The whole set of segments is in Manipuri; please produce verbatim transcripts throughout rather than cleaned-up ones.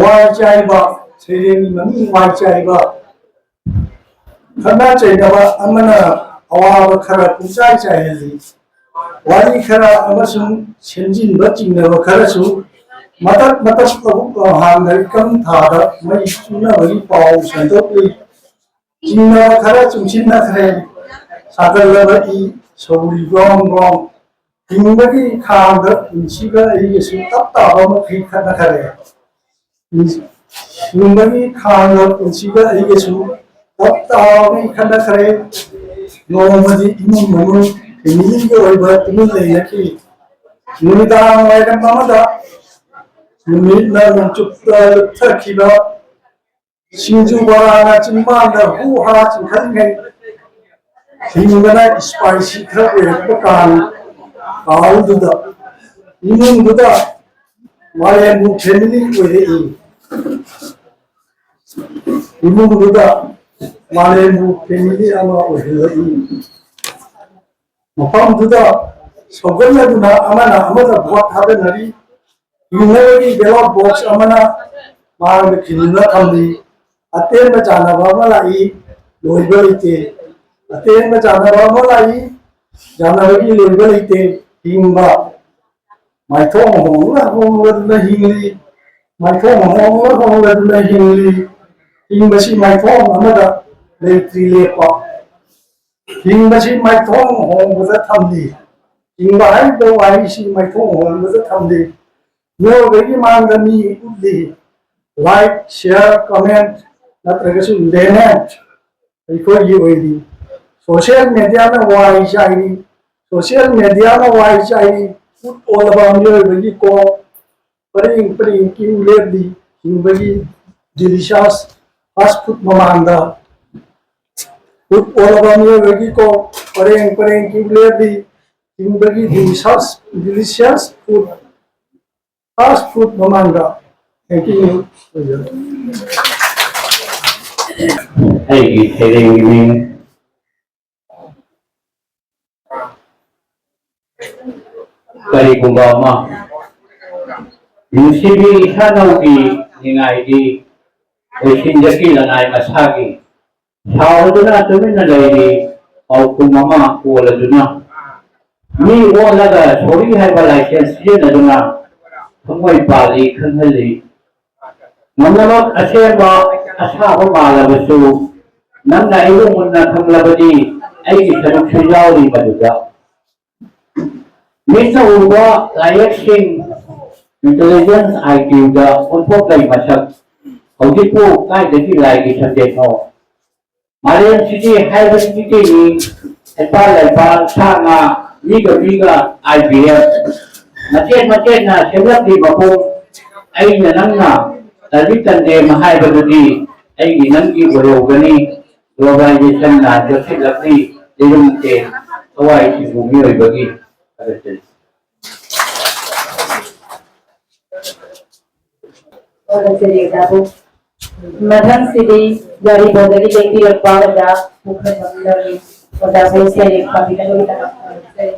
ꯋꯥꯏ ꯆꯥꯏꯕ, ꯁꯩꯔꯦꯡꯒꯤ ꯃꯃꯤꯡ ꯋꯥꯏ ꯆꯥꯏꯕ, ꯈꯠꯅ ꯆꯩꯅꯕ ꯑꯃꯅ ꯑꯋꯥꯕ ꯈꯔ ꯄꯨꯡꯆꯥꯏ ꯆꯥꯏꯍꯜꯂꯤ꯫ ꯋꯥꯔꯤ ꯈꯔ ꯑꯃꯁꯨꯡ ꯁꯦꯝꯖꯤꯟꯕ ꯆꯤꯡꯅꯕ ꯈꯔꯁꯨ ꯃꯇꯠ ꯃꯇꯠ ꯂꯧꯕꯨꯛ ꯂꯝꯍꯥꯡꯗ ꯏꯀꯪ ꯊꯥꯗ ꯃꯩ ꯆꯨꯅꯕꯒꯤ ꯄꯥꯎ ꯁꯟꯗꯣꯛꯂꯤ꯫ ꯆꯤꯡꯅꯕ ꯈꯔ ꯆꯨꯡꯁꯤꯟꯅꯈ꯭ꯔꯦ꯫ ꯁꯥꯒꯠꯂꯕ ꯏ ꯁꯧꯔꯤ ꯒ꯭ꯔꯣꯡ ꯒ꯭ꯔꯣꯡ꯫ ꯍꯤꯡꯕꯒꯤ ꯈꯥꯡꯗ ꯄꯨꯟꯁꯤꯒ ꯑꯩꯒꯁꯨ ꯇꯞ ꯇꯥꯕ ꯃꯈꯩ ꯈꯠꯅꯈ꯭ꯔꯦ꯫ ꯍꯤꯡꯕꯒꯤ ꯈꯥꯡꯗ ꯄꯨꯟꯁꯤꯒ ꯑꯩꯒꯁꯨ ꯇꯞ ꯇꯥꯕ ꯃꯈꯩ ꯈꯠꯅꯈ꯭ꯔꯦ꯫ ꯅꯣꯡꯃꯗꯤ ꯏꯃꯨꯡ ꯃꯅꯨꯡ ꯐꯦꯃꯤꯂꯤꯒꯤ ꯑꯣꯏꯕ ꯇꯨꯃꯤꯟ ꯂꯩꯅꯈꯤ꯫ ꯅꯨꯃꯤꯗꯥꯡ ꯋꯥꯏꯔꯝ ꯑꯃꯗ ꯅꯨꯃꯤꯠꯅ ꯅꯣꯡꯆꯨꯞꯇ ꯂꯨꯞꯊꯈꯤꯕ ꯁꯤꯡꯖꯨ ꯕꯣꯔꯥꯅ ꯆꯤꯟꯕꯥꯟꯗ ꯍꯨ ꯍꯥ ꯆꯤꯡꯈꯠꯂꯤꯉꯩ, ꯍꯤꯡꯕꯅ ꯏꯁꯄꯥꯏꯁꯤ ꯈꯔ ꯑꯣꯏꯔꯛꯄ ꯀꯥꯟ, ꯀꯥꯜꯗꯨꯗ ꯏꯃꯨꯡꯗꯨꯗ ꯃꯥꯂꯦꯝꯕꯨ ꯐꯦꯃꯤꯂꯤ ꯑꯣꯏꯔꯛꯏ꯫ ꯏꯃꯨꯡꯗꯨꯗ ꯃꯥꯂꯦꯝꯕꯨ ꯐꯦꯃꯤꯂꯤ ꯑꯃ ꯑꯣꯏꯍꯜꯂꯛꯏ꯫ ꯃꯐꯝꯗꯨꯗ ꯁꯧꯒꯠꯅꯗꯨꯅ ꯑꯃꯅ ꯑꯃꯗ ꯚꯣꯠ ꯊꯥꯗꯅꯔꯤ꯫ ꯍꯤꯡꯅꯕꯒꯤ ꯕꯦꯂꯣꯠ ꯕꯣꯛꯁ ꯑꯃꯅ ꯃꯥꯡꯗ ꯈꯤꯟꯗꯨꯅ ꯊꯝꯂꯤ꯫ ꯑꯇꯦꯟꯕ ꯆꯥꯟꯅꯕ ꯑꯃ ꯂꯥꯛꯏ, ꯂꯣꯏꯕ ꯂꯩꯇꯦ꯫ ꯑꯇꯦꯟꯕ ꯆꯥꯟꯅꯕ ꯑꯃ ꯂꯥꯛꯏ, ꯆꯥꯟꯅꯕꯒꯤ ꯂꯣꯏꯕ ꯂꯩꯇꯦ꯫ ꯍꯤꯡꯕ ꯃꯥꯏꯊꯣꯡ ꯍꯣꯡꯂ ꯍꯣꯡꯂꯗꯨꯅ ꯍꯤꯡꯂꯤ꯫ ꯃꯥꯏꯊꯣꯡ ꯍꯣꯡꯂ ꯍꯣꯡꯂꯗꯨꯅ ꯍꯤꯡꯂꯤ꯫ ꯍꯤꯡꯕꯁꯤ ꯃꯥꯏꯊꯣꯡ ꯑꯃꯗ ꯂꯩꯇ꯭ꯔꯤ ꯂꯦꯞꯄ꯫ ꯍꯤꯡꯕꯁꯤ ꯃꯥꯏꯊꯣꯡ ꯍꯣꯡꯕꯗ ꯊꯝꯂꯤ꯫ ꯍꯤꯡꯕ ꯍꯥꯏꯔꯤꯕ ꯋꯥꯍꯩꯁꯤ ꯃꯥꯏꯊꯣꯡ ꯍꯣꯡꯕꯗ ꯊꯝꯂꯤ꯫ ꯃꯤꯑꯣꯏꯕꯒꯤ ꯃꯥꯡꯗ ꯃꯤ ꯎꯠꯂꯤ꯫ ꯂꯥꯏꯛ, ꯁꯤꯌꯥꯔ, ꯀꯃꯦꯟ ꯅꯠꯇ꯭ꯔꯒꯁꯨ ꯂꯦꯃꯦꯟ ꯑꯩꯈꯣꯏꯒꯤ ꯑꯣꯏꯔꯤ꯫ ꯁꯣꯁꯤꯌꯦꯜ ꯃꯦꯗꯤꯌꯥꯅ ꯋꯥꯏ ꯆꯥꯏꯔꯤ꯫ ꯁꯣꯁꯤꯌꯦꯜ ꯃꯦꯗꯤꯌꯥꯅ ꯋꯥꯏ ꯆꯥꯏꯔꯤ꯫ ꯎꯠ ꯑꯣꯜꯂꯕ ꯃꯤꯑꯣꯏꯕꯒꯤ ꯀꯣꯛ ꯄꯔꯦꯡ ꯄꯔꯦꯡ ꯀ꯭ꯌꯨ ꯂꯦꯞꯂꯤ꯫ ꯍꯤꯡꯕꯒꯤ ꯗꯤꯂꯤꯁꯤꯌꯁ ꯐꯥꯁ ꯐꯨꯗ ꯃꯃꯥꯡꯗ ꯎꯠ ꯑꯣꯜꯂꯕ ꯃꯤꯑꯣꯏꯕꯒꯤ ꯀꯣꯛ ꯄꯔꯦꯡ ꯄꯔꯦꯡ ꯀ꯭ꯌꯨ ꯂꯦꯞꯂꯤ꯫ ꯍꯤꯡꯕꯒꯤ delicious delicious food fast food ꯃꯃꯥꯡꯗ꯫ Thank you. ꯑꯩꯒꯤ ꯁꯩꯔꯦꯡꯒꯤ ꯃꯤꯡ ꯀꯔꯤꯒꯨꯝꯕ ꯑꯃ꯫ ꯅꯨꯡꯁꯤꯕꯤ ꯏꯁꯥꯅꯧꯒꯤ ꯅꯤꯡꯉꯥꯏꯒꯤ ꯂꯣꯏꯁꯤꯟꯖꯈꯤ ꯂꯅꯥꯏ ꯃꯁꯥꯒꯤ꯫ ꯁꯥꯎꯗꯨꯅ ꯇꯨꯃꯤꯟꯅ ꯂꯩꯔꯤ ꯄꯥꯎꯈꯨꯝ ꯑꯃ ꯀꯣꯜꯂꯗꯨꯅ꯫ ꯃꯤ ꯑꯣꯜꯂꯒ ꯁꯣꯔꯤ ꯍꯥꯏꯕ ꯂꯥꯏꯁꯦꯟꯁ ꯁꯤꯖꯤꯟꯅꯗꯨꯅ ꯊꯃꯣꯏ ꯄꯥꯜꯂꯤ ꯈꯪꯍꯜꯂꯤ꯫ ꯉꯝꯅꯃꯛ ꯑꯁꯦꯡꯕ ꯑꯁꯥꯕ ꯃꯥꯜꯂꯕꯁꯨ ꯅꯪꯅ ꯑꯩꯕꯨ ꯃꯨꯟꯅ ꯈꯪꯂꯕꯗꯤ ꯑꯩꯒꯤ ꯁꯔꯨꯛꯁꯨ ꯌꯥꯎꯔꯤ ꯃꯗꯨꯗ꯫ ꯃꯤꯠꯅ ꯎꯕ ꯂꯥꯏꯌꯦꯛꯁꯤꯡ, intelligence, I Q ꯗ ꯑꯣꯟꯊꯣꯛꯂꯩ ꯃꯁꯛ꯫ ꯍꯧꯖꯤꯛꯄꯨ ꯀꯥꯏꯗꯒꯤ ꯂꯥꯏꯒꯤ ꯁꯟꯗꯦꯛꯅꯣ? ꯃꯥꯂꯦꯝꯁꯤꯗꯤ ꯍꯥꯏꯕꯁꯤꯗꯤ ꯍꯩꯄꯥꯜ ꯂꯩꯄꯥꯜ, ꯁꯥ ꯉꯥ, ꯃꯤꯒ ꯃꯤꯒ I B M ꯃꯆꯦꯠ ꯃꯆꯦꯠꯅ ꯁꯦꯝꯂꯛꯂꯤ ꯃꯄꯣꯛ꯫ ꯑꯩꯅ ꯅꯪꯅ ꯇꯟꯗꯤ ꯇꯟꯗꯦ ꯍꯥꯏꯕꯗꯨꯗꯤ ꯑꯩꯒꯤ ꯅꯪꯒꯤ ꯑꯣꯏꯍꯧꯒꯅꯤ꯫ Globalization ꯅ ꯆꯠꯁꯤꯜꯂꯛꯂꯤ ꯂꯩꯔꯨꯝꯁꯦ ꯊꯋꯥꯏꯁꯤꯕꯨ ꯃꯤꯑꯣꯏꯕꯒꯤ꯫ ꯊꯥꯒꯠꯆꯔꯤ꯫ ꯊꯥꯒꯠꯆꯔꯤ ꯑꯣꯖꯥꯕꯨ꯫ ꯃꯊꯪꯁꯤꯗꯤ ꯌꯥꯏꯔꯤꯄꯣꯛꯇꯒꯤ ꯂꯦꯡꯕꯤꯔꯛꯄ ꯑꯣꯖꯥ ꯄꯨꯈ꯭ꯔꯝꯕꯝ ꯂꯧꯏ꯫ ꯑꯣꯖꯥꯕꯨ ꯁꯩꯔꯦꯡ ꯄꯥꯕꯤꯅꯕꯒꯤꯗꯃꯛ ꯈꯪꯖꯔꯤ꯫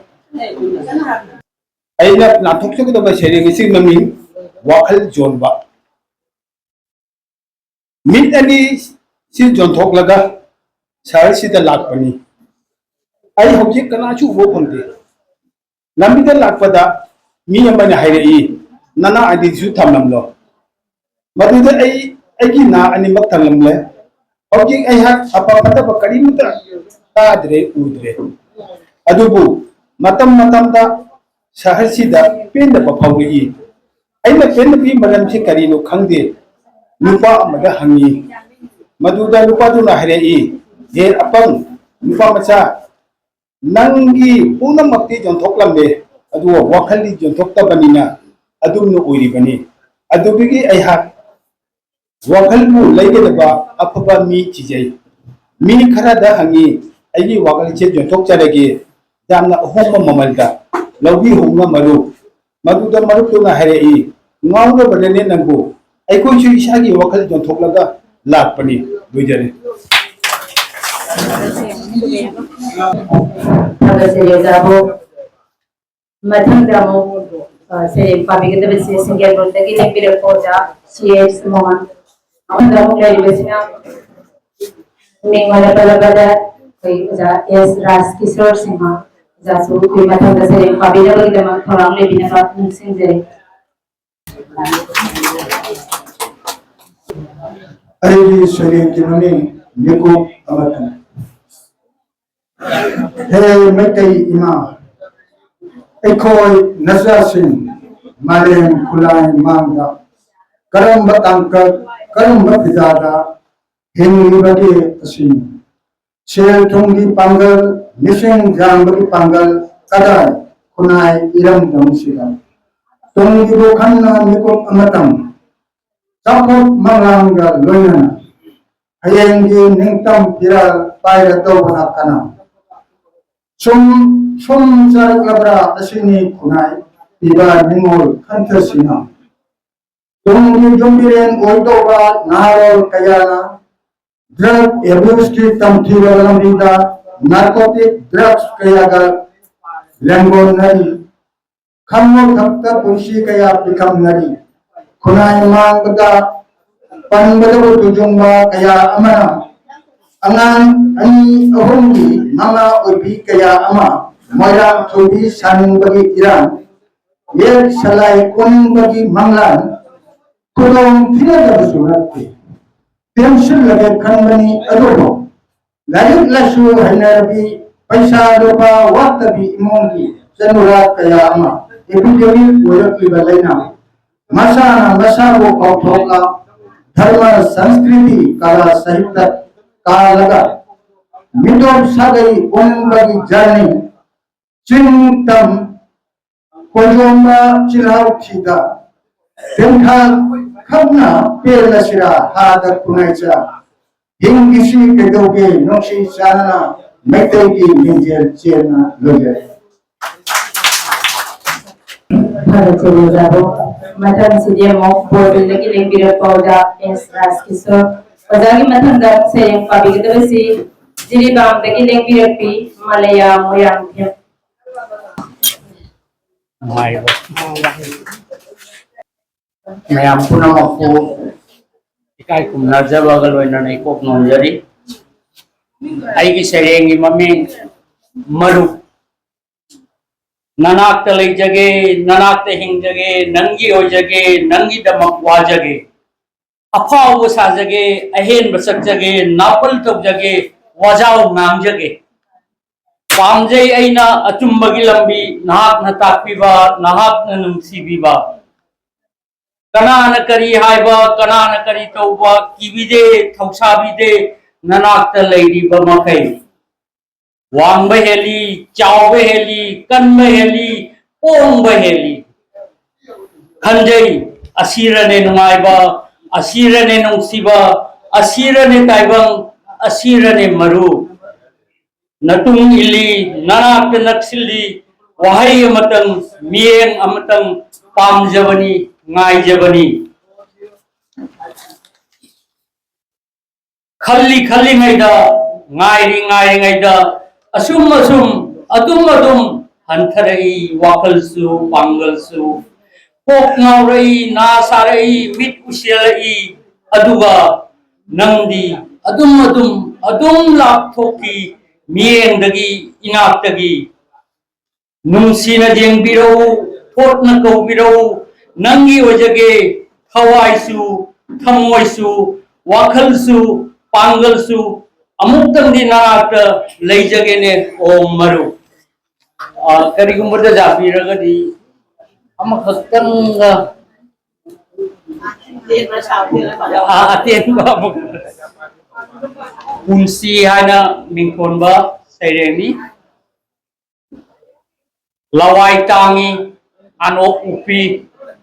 ꯑꯩꯅ ꯅꯥꯟꯊꯣꯛꯆꯒꯗꯕ ꯁꯩꯔꯦꯡ ꯑꯁꯤꯒꯤ ꯃꯃꯤꯡ ꯋꯥꯈꯜ ꯌꯣꯟꯕ꯫ ꯃꯤꯠ ꯑꯅꯤ ꯁꯤ ꯌꯣꯟꯊꯣꯛꯂꯒ ꯁꯍꯔꯁꯤꯗ ꯂꯥꯛꯄꯅꯤ꯫ ꯑꯩ ꯍꯧꯖꯤꯛ ꯀꯅꯥꯁꯨ ꯎꯕ ꯐꯪꯗꯦ꯫ ꯂꯝꯕꯤꯗ ꯂꯥꯛꯄꯗ ꯃꯤ ꯑꯃꯅ ꯍꯥꯏꯔꯛꯏ, "ꯅꯅꯥ ꯑꯅꯤꯁꯨ ꯊꯝꯂꯝꯂꯣ꯫" ꯃꯗꯨꯗ ꯑꯩ ꯑꯩꯒꯤ ꯅꯥ ꯑꯅꯤꯃꯛ ꯊꯝꯂꯝꯂꯦ꯫ ꯍꯧꯖꯤꯛ ꯑꯩꯍꯥꯛ ꯑꯐ ꯐꯠꯇꯕ ꯀꯔꯤꯃꯠꯇ ꯇꯥꯗ꯭ꯔꯦ, ꯎꯗ꯭ꯔꯦ꯫ ꯑꯗꯨꯕꯨ ꯃꯇꯝ ꯃꯇꯝꯗ ꯁꯍꯔꯁꯤꯗ ꯄꯦꯟꯗꯕ ꯐꯥꯎꯔꯛꯏ꯫ ꯑꯩꯅ ꯄꯦꯟꯗꯕꯒꯤ ꯃꯔꯝꯁꯤ ꯀꯔꯤꯅꯣ ꯈꯪꯗꯦ꯫ ꯅꯨꯄꯥ ꯑꯃꯗ ꯍꯪꯉꯤ꯫ ꯃꯗꯨꯗ ꯅꯨꯄꯥꯗꯨꯅ ꯍꯥꯏꯔꯛꯏ, "ꯍꯦ ꯑꯄꯪ ꯅꯨꯄꯥ ꯃꯆꯥ, ꯅꯪꯒꯤ ꯄꯨꯝꯅꯃꯛꯇꯤ ꯌꯣꯟꯊꯣꯛꯂꯝꯃꯦ, ꯑꯗꯨꯒ ꯋꯥꯈꯜꯗꯤ ꯌꯣꯟꯊꯣꯛꯇꯕꯅꯤꯅ ꯑꯗꯨꯝꯅ ꯑꯣꯏꯔꯤꯕꯅꯤ꯫" ꯑꯗꯨꯗꯒꯤ ꯑꯩꯍꯥꯛ ꯋꯥꯈꯜꯕꯨ ꯂꯩꯒꯗꯕ ꯑꯐꯕ ꯃꯤ ꯊꯤꯖꯩ꯫ ꯃꯤ ꯈꯔꯗ ꯍꯪꯉꯤ, "ꯑꯩꯒꯤ ꯋꯥꯈꯜꯁꯦ ꯌꯣꯟꯊꯣꯛꯆꯔꯒꯦ, ꯌꯥꯝꯅ ꯑꯍꯣꯡꯕ ꯃꯃꯜꯗ ꯂꯧꯕꯤꯍꯧꯅ ꯃꯔꯨꯞ꯫" ꯃꯗꯨꯗ ꯃꯔꯨꯞꯇꯨꯅ ꯍꯥꯏꯔꯛꯏ, "ꯉꯥꯎꯔꯕꯅꯅꯦ ꯅꯪꯕꯨ, ꯑꯩꯈꯣꯏꯁꯨ ꯏꯁꯥꯒꯤ ꯋꯥꯈꯜ ꯌꯣꯟꯊꯣꯛꯂꯒ ꯂꯥꯛꯄꯅꯤ꯫" ꯂꯣꯏꯖꯔꯦ꯫ ꯊꯥꯒꯠꯆꯔꯤ ꯑꯣꯖꯥꯕꯨ꯫ ꯃꯊꯪꯗ ꯑꯃꯨꯛ ꯁꯩꯔꯦꯡ ꯄꯥꯕꯤꯒꯗꯕꯁꯤ ꯁꯤꯡꯒꯦꯜꯕꯝꯗꯒꯤ ꯂꯦꯡꯕꯤꯔꯛꯄ ꯑꯣꯖꯥ ꯁꯤ ꯑꯦꯁ ꯃꯣꯍꯟ꯫ ꯑꯃꯗ ꯑꯃꯨꯛ ꯂꯩꯔꯤꯕꯁꯤꯅ ꯃꯤꯡ ꯑꯣꯏꯅ ꯄꯜꯂꯕꯗ ꯑꯩꯈꯣꯏ ꯑꯣꯖꯥ ꯑꯦꯁ ꯔꯥꯖ ꯀꯤꯁꯣꯔ ꯁꯤꯡꯍ ꯑꯣꯖꯥꯁꯨ ꯑꯩꯈꯣꯏ ꯃꯊꯪꯗ ꯁꯩꯔꯦꯡ ꯄꯥꯕꯤꯅꯕꯒꯤꯗꯃꯛ ꯊꯧꯔꯥꯡ ꯂꯩꯕꯤꯅꯕ ꯅꯤꯡꯁꯤꯡꯖꯔꯤ꯫ ꯑꯩꯒꯤ ꯁꯩꯔꯦꯡꯒꯤ ꯃꯃꯤꯡ ꯃꯤꯀꯨꯞ ꯑꯃꯇꯪ꯫ ꯍꯦ ꯃꯩꯇꯩ ꯏꯃꯥ, ꯑꯩꯈꯣꯏ ꯅꯆꯥꯁꯤꯡ ꯃꯥꯂꯦꯝ ꯈꯨꯂꯥꯏ ꯃꯥꯡꯗ ꯀꯔꯝꯕ ꯇꯥꯡꯀꯛ, ꯀꯔꯝꯕ ꯐꯤꯖꯥꯗ ꯍꯤꯡꯂꯤꯕꯒꯦ ꯑꯁꯤꯅꯤ꯫ ꯁꯦꯜ ꯊꯨꯝꯒꯤ ꯄꯥꯡꯒꯜ, ꯃꯤꯁꯤꯡ ꯌꯥꯝꯕꯒꯤ ꯄꯥꯡꯒꯜ ꯀꯗꯥꯏ ꯈꯨꯟꯅꯥꯏ ꯏꯔꯝꯗꯝꯁꯤꯗ? ꯇꯨꯡꯒꯤꯕꯨ ꯈꯟꯅ ꯃꯤꯀꯨꯞ ꯑꯃꯇꯪ ꯆꯥꯎꯈꯠ ꯃꯪꯂꯥꯟꯒ ꯂꯣꯏꯅꯅ ꯍꯌꯦꯡꯒꯤ ꯅꯤꯡꯇꯝ ꯐꯤꯔꯥꯜ ꯄꯥꯏꯔꯗꯧꯕꯅ ꯀꯅꯥ? ꯁꯨꯝ ꯁꯨꯝ ꯆꯥꯔꯛꯂꯕ꯭ꯔꯥ ꯑꯁꯤꯅꯤ ꯈꯨꯟꯅꯥꯏ ꯄꯤꯕ ꯅꯤꯡꯉꯣꯜ ꯈꯟꯊꯁꯤꯅ꯫ ꯇꯨꯡꯒꯤ ꯌꯨꯝꯕꯤꯔꯦꯟ ꯑꯣꯏꯗꯧꯕ ꯅꯍꯥꯔꯣꯜ ꯀꯌꯥꯅ ꯗ꯭ꯔꯒ ꯑꯦꯕ꯭ꯌꯨꯁꯀꯤ ꯇꯝꯊꯤꯔꯕ ꯂꯝꯕꯤꯗ ꯅꯥꯔꯀꯣꯇꯤꯛ ꯗ꯭ꯔꯒꯁ ꯀꯌꯥꯒ ꯂꯦꯡꯒꯣꯟꯅꯔꯤ꯫ ꯈꯪꯕ ꯈꯛꯇ ꯄꯨꯟꯁꯤ ꯀꯌꯥ ꯄꯤꯈꯝꯅꯔꯤ꯫ ꯈꯨꯟꯅꯥꯏ ꯃꯥꯡꯕꯗ ꯄꯟꯕꯗꯕꯨ ꯇꯨꯖꯨꯡꯕ ꯀꯌꯥ ꯑꯃꯅ ꯑꯉꯥꯡ ꯑꯅꯤ ꯑꯍꯨꯝꯒꯤ ꯃꯃꯥ ꯑꯣꯏꯕꯤ ꯀꯌꯥ ꯑꯃ ꯃꯣꯏꯔꯥꯡ ꯊꯣꯏꯕꯤ ꯁꯥꯅꯤꯡꯕꯒꯤ ꯏꯔꯥꯡ, ꯌꯦꯛ ꯁꯂꯥꯏ ꯀꯣꯟꯅꯤꯡꯕꯒꯤ ꯃꯪꯂꯥꯟ ꯈꯨꯗꯣꯡ ꯊꯤꯅꯗꯕꯁꯨ ꯅꯠꯇꯦ꯫ ꯇꯦꯟꯁꯤꯜꯂꯒꯦ ꯈꯟꯕꯅꯤ ꯑꯗꯨꯕꯨ ꯂꯥꯏꯔꯤꯛ ꯂꯥꯏꯁꯨ ꯍꯩꯅꯔꯕꯤ, ꯄꯩꯁꯥ ꯂꯨꯄꯥ ꯋꯥꯠꯇꯕꯤ ꯏꯃꯨꯡꯒꯤ ꯆꯅꯨꯔꯥ ꯀꯌꯥ ꯑꯃ ꯏꯄꯤꯗꯦꯃꯤꯛ ꯑꯣꯏꯔꯛꯂꯤꯕ ꯂꯩꯅꯥ ꯃꯁꯥꯅ ꯃꯁꯥꯕꯨ ꯀꯥꯎꯊꯣꯛꯂ ꯙꯔꯃ, ꯁꯪꯁꯀ꯭ꯔꯤꯇꯤ, ꯀꯂꯥ, ꯁꯥꯍꯤꯇ꯭ꯌ ꯀꯥꯜꯂꯒ ꯃꯤꯇꯣꯞ ꯁꯥꯒꯩ ꯑꯣꯟꯕꯒꯤ ꯖꯔꯅꯤ ꯆꯤꯡ ꯇꯝ ꯀꯣꯏꯌꯣꯝꯕ ꯆꯤꯜꯍꯥꯎ ꯊꯤꯗ ꯇꯦꯟꯊꯥ ꯈꯛꯅ ꯄꯦꯜꯂꯁꯤꯔꯥ ꯍꯥꯗ ꯈꯨꯅꯥꯏꯆꯥ ꯍꯤꯡꯒꯤꯁꯤ ꯀꯩꯗꯧꯒꯦ ꯅꯨꯡꯁꯤ ꯆꯥꯟꯅꯅ ꯃꯩꯇꯩꯒꯤ ꯂꯤꯡꯖꯦꯜ ꯆꯦꯟꯅ ꯂꯣꯏꯖꯔꯦ꯫ ꯐꯔꯦ, ꯆꯦꯔꯤ ꯑꯣꯖꯥꯕꯨ꯫ ꯃꯊꯪꯁꯤꯗꯤ ꯑꯃꯨꯛ ꯕꯣꯔꯕꯤꯜꯗꯒꯤ ꯂꯦꯡꯕꯤꯔꯛꯄ ꯑꯣꯖꯥ ꯑꯦꯁ ꯔꯥꯖꯀꯤꯁꯣꯔ꯫ ꯑꯣꯖꯥꯒꯤ ꯃꯊꯪꯗ ꯁꯩꯔꯦꯡ ꯄꯥꯕꯤꯒꯗꯕꯁꯤ ꯖꯤꯔꯤꯕꯥꯝꯗꯒꯤ ꯂꯦꯡꯕꯤꯔꯛꯄꯤ ꯃꯥꯂꯦꯌꯥ ꯃꯣꯏꯔꯥꯡꯊꯦꯝ꯫ ꯅꯨꯡꯉꯥꯏꯔꯤꯕꯣ? ꯃꯌꯥꯝ ꯄꯨꯝꯅꯃꯛꯄꯨ ꯏꯀꯥꯏ ꯈꯨꯝꯅꯖꯕꯒ ꯂꯣꯏꯅꯅ ꯏꯀꯣꯛ ꯅꯣꯟꯖꯔꯤ꯫ ꯑꯩꯒꯤ ꯁꯩꯔꯦꯡꯒꯤ ꯃꯃꯤꯡ ꯃꯔꯨꯞ꯫ ꯅꯅꯥꯛꯇ ꯂꯩꯖꯒꯦ, ꯅꯅꯥꯛꯇ ꯍꯤꯡꯖꯒꯦ, ꯅꯪꯒꯤ ꯑꯣꯏꯖꯒꯦ, ꯅꯪꯒꯤꯗꯃꯛ ꯋꯥꯖꯒꯦ꯫ ꯑꯐꯥꯎꯕ ꯁꯥꯖꯒꯦ, ꯑꯍꯦꯟꯕ ꯁꯛꯆꯒꯦ, ꯅꯥꯄꯜ ꯇꯧꯖꯒꯦ, ꯋꯥꯖꯥꯎ ꯉꯥꯡꯖꯒꯦ꯫ ꯄꯥꯝꯖꯩ ꯑꯩꯅ ꯑꯆꯨꯝꯕꯒꯤ ꯂꯝꯕꯤ, ꯅꯍꯥꯛꯅ ꯇꯥꯛꯄꯤꯕ, ꯅꯍꯥꯛꯅ ꯅꯨꯡꯁꯤꯕꯤꯕ꯫ ꯀꯅꯥꯅ ꯀꯔꯤ ꯍꯥꯏꯕ, ꯀꯅꯥꯅ ꯀꯔꯤ ꯇꯧꯕ ꯀꯤꯕꯤꯗꯦ, ꯊꯧꯁꯥꯕꯤꯗꯦ, ꯅꯅꯥꯛꯇ ꯂꯩꯔꯤꯕ ꯃꯈꯩ꯫ ꯋꯥꯡꯕ ꯍꯦꯜꯂꯤ, ꯆꯥꯎꯕ ꯍꯦꯜꯂꯤ, ꯀꯟꯕ ꯍꯦꯜꯂꯤ, ꯄꯣꯡꯕ ꯍꯦꯜꯂꯤ꯫ ꯈꯟꯖꯩ, ꯑꯁꯤꯔꯅꯦ ꯅꯨꯡꯉꯥꯏꯕ, ꯑꯁꯤꯔꯅꯦ ꯅꯨꯡꯁꯤꯕ, ꯑꯁꯤꯔꯅꯦ ꯇꯥꯏꯕꯪ, ꯑꯁꯤꯔꯅꯦ ꯃꯔꯨ꯫ ꯅꯇꯨꯡ ꯏꯜꯂꯤ, ꯅꯅꯥꯛꯇ ꯅꯛꯁꯤꯜꯂꯤ, ꯋꯥꯍꯩ ꯑꯃꯇꯪ, ꯃꯤꯠꯌꯦꯡ ꯑꯃꯇꯪ, ꯄꯥꯝꯖꯕꯅꯤ, ꯉꯥꯏꯖꯕꯅꯤ꯫ ꯈꯜꯂꯤ ꯈꯜꯂꯤꯉꯩꯗ, ꯉꯥꯏꯔꯤ ꯉꯥꯏꯔꯤꯉꯩꯗ, ꯑꯁꯨꯝ ꯑꯁꯨꯝ, ꯑꯗꯨꯝ ꯑꯗꯨꯝ ꯍꯟꯊꯔꯛꯏ ꯋꯥꯈꯜꯁꯨ, ꯄꯥꯡꯒꯜꯁꯨ꯫ ꯀꯣꯛ ꯉꯥꯎꯔꯛꯏ, ꯅꯥ ꯁꯥꯔꯛꯏ, ꯃꯤꯠ ꯎꯏꯁꯤꯜꯂꯛꯏ, ꯑꯗꯨꯒ ꯅꯪꯗꯤ ꯑꯗꯨꯝ ꯑꯗꯨꯝ ꯑꯗꯨꯝ ꯂꯥꯞꯊꯣꯛꯈꯤ ꯃꯤꯠꯌꯦꯡꯗꯒꯤ, ꯏꯅꯥꯛꯇꯒꯤ꯫ ꯅꯨꯡꯁꯤꯅ ꯌꯦꯡꯕꯤꯔꯛꯎ, ꯊꯣꯠꯅ ꯀꯧꯕꯤꯔꯛꯎ, ꯅꯪꯒꯤ ꯑꯣꯏꯖꯒꯦ꯫ ꯊꯋꯥꯏꯁꯨ, ꯊꯃꯣꯏꯁꯨ, ꯋꯥꯈꯜꯁꯨ, ꯄꯥꯡꯒꯜꯁꯨ ꯑꯃꯨꯛꯇꯪꯗꯤ ꯅꯅꯥꯛꯇ ꯂꯩꯖꯒꯦꯅꯦ, ꯑꯣ ꯃꯔꯨꯞ꯫ ꯑ, ꯀꯔꯤꯒꯨꯝꯕꯗ ꯌꯥꯕꯤꯔꯒꯗꯤ ꯑꯃꯈꯛꯇꯪꯒ, ꯑ, ꯑꯇꯦꯟꯕ ꯑꯃꯨꯛ꯫ ꯄꯨꯟꯁꯤ ꯍꯥꯏꯅ ꯃꯤꯡꯊꯣꯟꯕ ꯁꯩꯔꯦꯡꯅꯤ꯫ ꯂꯋꯥꯏ ꯇꯥꯡꯉꯤ, ꯑꯅꯣꯞ ꯎꯞꯄꯤ,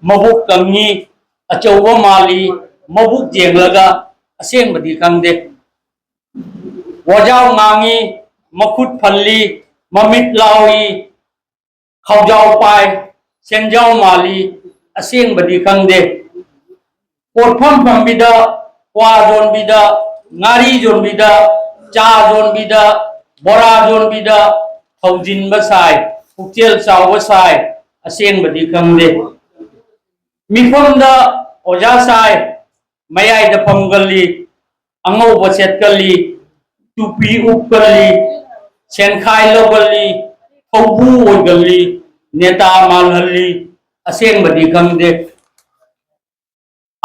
ꯃꯕꯨꯛ ꯀꯪꯉꯤ, ꯑꯆꯧꯕ ꯃꯥꯜꯂꯤ, ꯃꯕꯨꯛ ꯌꯦꯡꯂꯒ ꯑꯁꯦꯡꯕꯗꯤ ꯈꯪꯗꯦ꯫ ꯋꯥꯖꯥꯎ ꯉꯥꯡꯉꯤ, ꯃꯈꯨꯠ ꯐꯜꯂꯤ, ꯃꯃꯤꯠ ꯂꯥꯎꯏ, ꯈꯥꯎꯖꯥꯎ ꯄꯥꯏ, ꯁꯦꯟꯖꯥꯎ ꯃꯥꯜꯂꯤ, ꯑꯁꯦꯡꯕꯗꯤ ꯈꯪꯗꯦ꯫ ꯄꯣꯠꯐꯝ ꯐꯝꯕꯤꯗ, ꯀ꯭ꯋꯥ ꯌꯣꯟꯕꯤꯗ, ꯉꯥꯔꯤ ꯌꯣꯟꯕꯤꯗ, ꯆꯥ ꯌꯣꯟꯕꯤꯗ, ꯕꯣꯔꯥ ꯌꯣꯟꯕꯤꯗ ꯊꯧꯖꯤꯟꯕ ꯁꯥꯏ, ꯄꯨꯛꯆꯦꯜ ꯆꯥꯎꯕ ꯁꯥꯏ, ꯑꯁꯦꯡꯕꯗꯤ ꯈꯪꯗꯦ꯫ ꯃꯤꯐꯝꯗ ꯑꯣꯖꯥ ꯁꯥꯏ, ꯃꯌꯥꯏꯗ ꯐꯝꯒꯜꯂꯤ, ꯑꯉꯧꯕ ꯁꯦꯠꯀꯜꯂꯤ, ꯇꯨꯄꯤ ꯎꯞꯀꯜꯂꯤ, ꯁꯦꯟꯈꯥꯏ ꯂꯧꯒꯜꯂꯤ, ꯊꯧꯕꯨ ꯑꯣꯏꯒꯜꯂꯤ, ꯅꯦꯇꯥ ꯃꯥꯜꯍꯜꯂꯤ, ꯑꯁꯦꯡꯕꯗꯤ ꯈꯪꯗꯦ꯫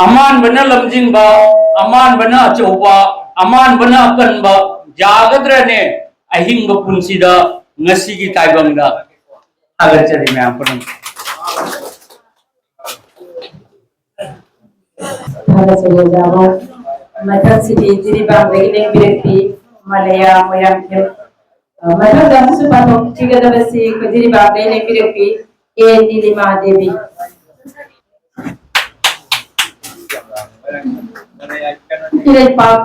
ꯑꯃꯥꯟꯕꯅ ꯂꯝꯖꯤꯡꯕ, ꯑꯃꯥꯟꯕꯅ ꯑꯆꯧꯕ, ꯑꯃꯥꯟꯕꯅ ꯑꯀꯟꯕ, ꯌꯥꯒꯗ꯭ꯔꯅꯦ ꯑꯍꯤꯡꯕ ꯄꯨꯟꯁꯤꯗ ꯉꯁꯤꯒꯤ ꯇꯥꯏꯕꯪꯗ? ꯊꯥꯒꯠꯆꯔꯤ ꯃꯌꯥꯝ ꯄꯨꯝꯅꯃꯛ꯫ ꯊꯥꯒꯠꯆꯔꯤ ꯑꯣꯖꯥꯕꯨ꯫ ꯃꯊꯪꯁꯤꯗꯤ ꯖꯤꯔꯤꯕꯥꯝꯗꯒꯤ ꯂꯦꯡꯕꯤꯔꯛꯄꯤ ꯃꯂꯌꯥ ꯃꯣꯏꯔꯥꯡꯊꯦꯝ꯫ ꯃꯊꯪꯗ ꯑꯃꯁꯨ ꯄꯥꯊꯣꯛꯄꯤꯒꯗꯕꯁꯤ ꯑꯩꯈꯣꯏ ꯖꯤꯔꯤꯕꯥꯝꯗꯒꯤ ꯂꯦꯡꯕꯤꯔꯛꯄꯤ ꯑꯦ ꯅꯤꯂꯤꯃꯥ ꯗꯦꯕꯤ꯫ ꯏꯔꯩꯄꯥꯛ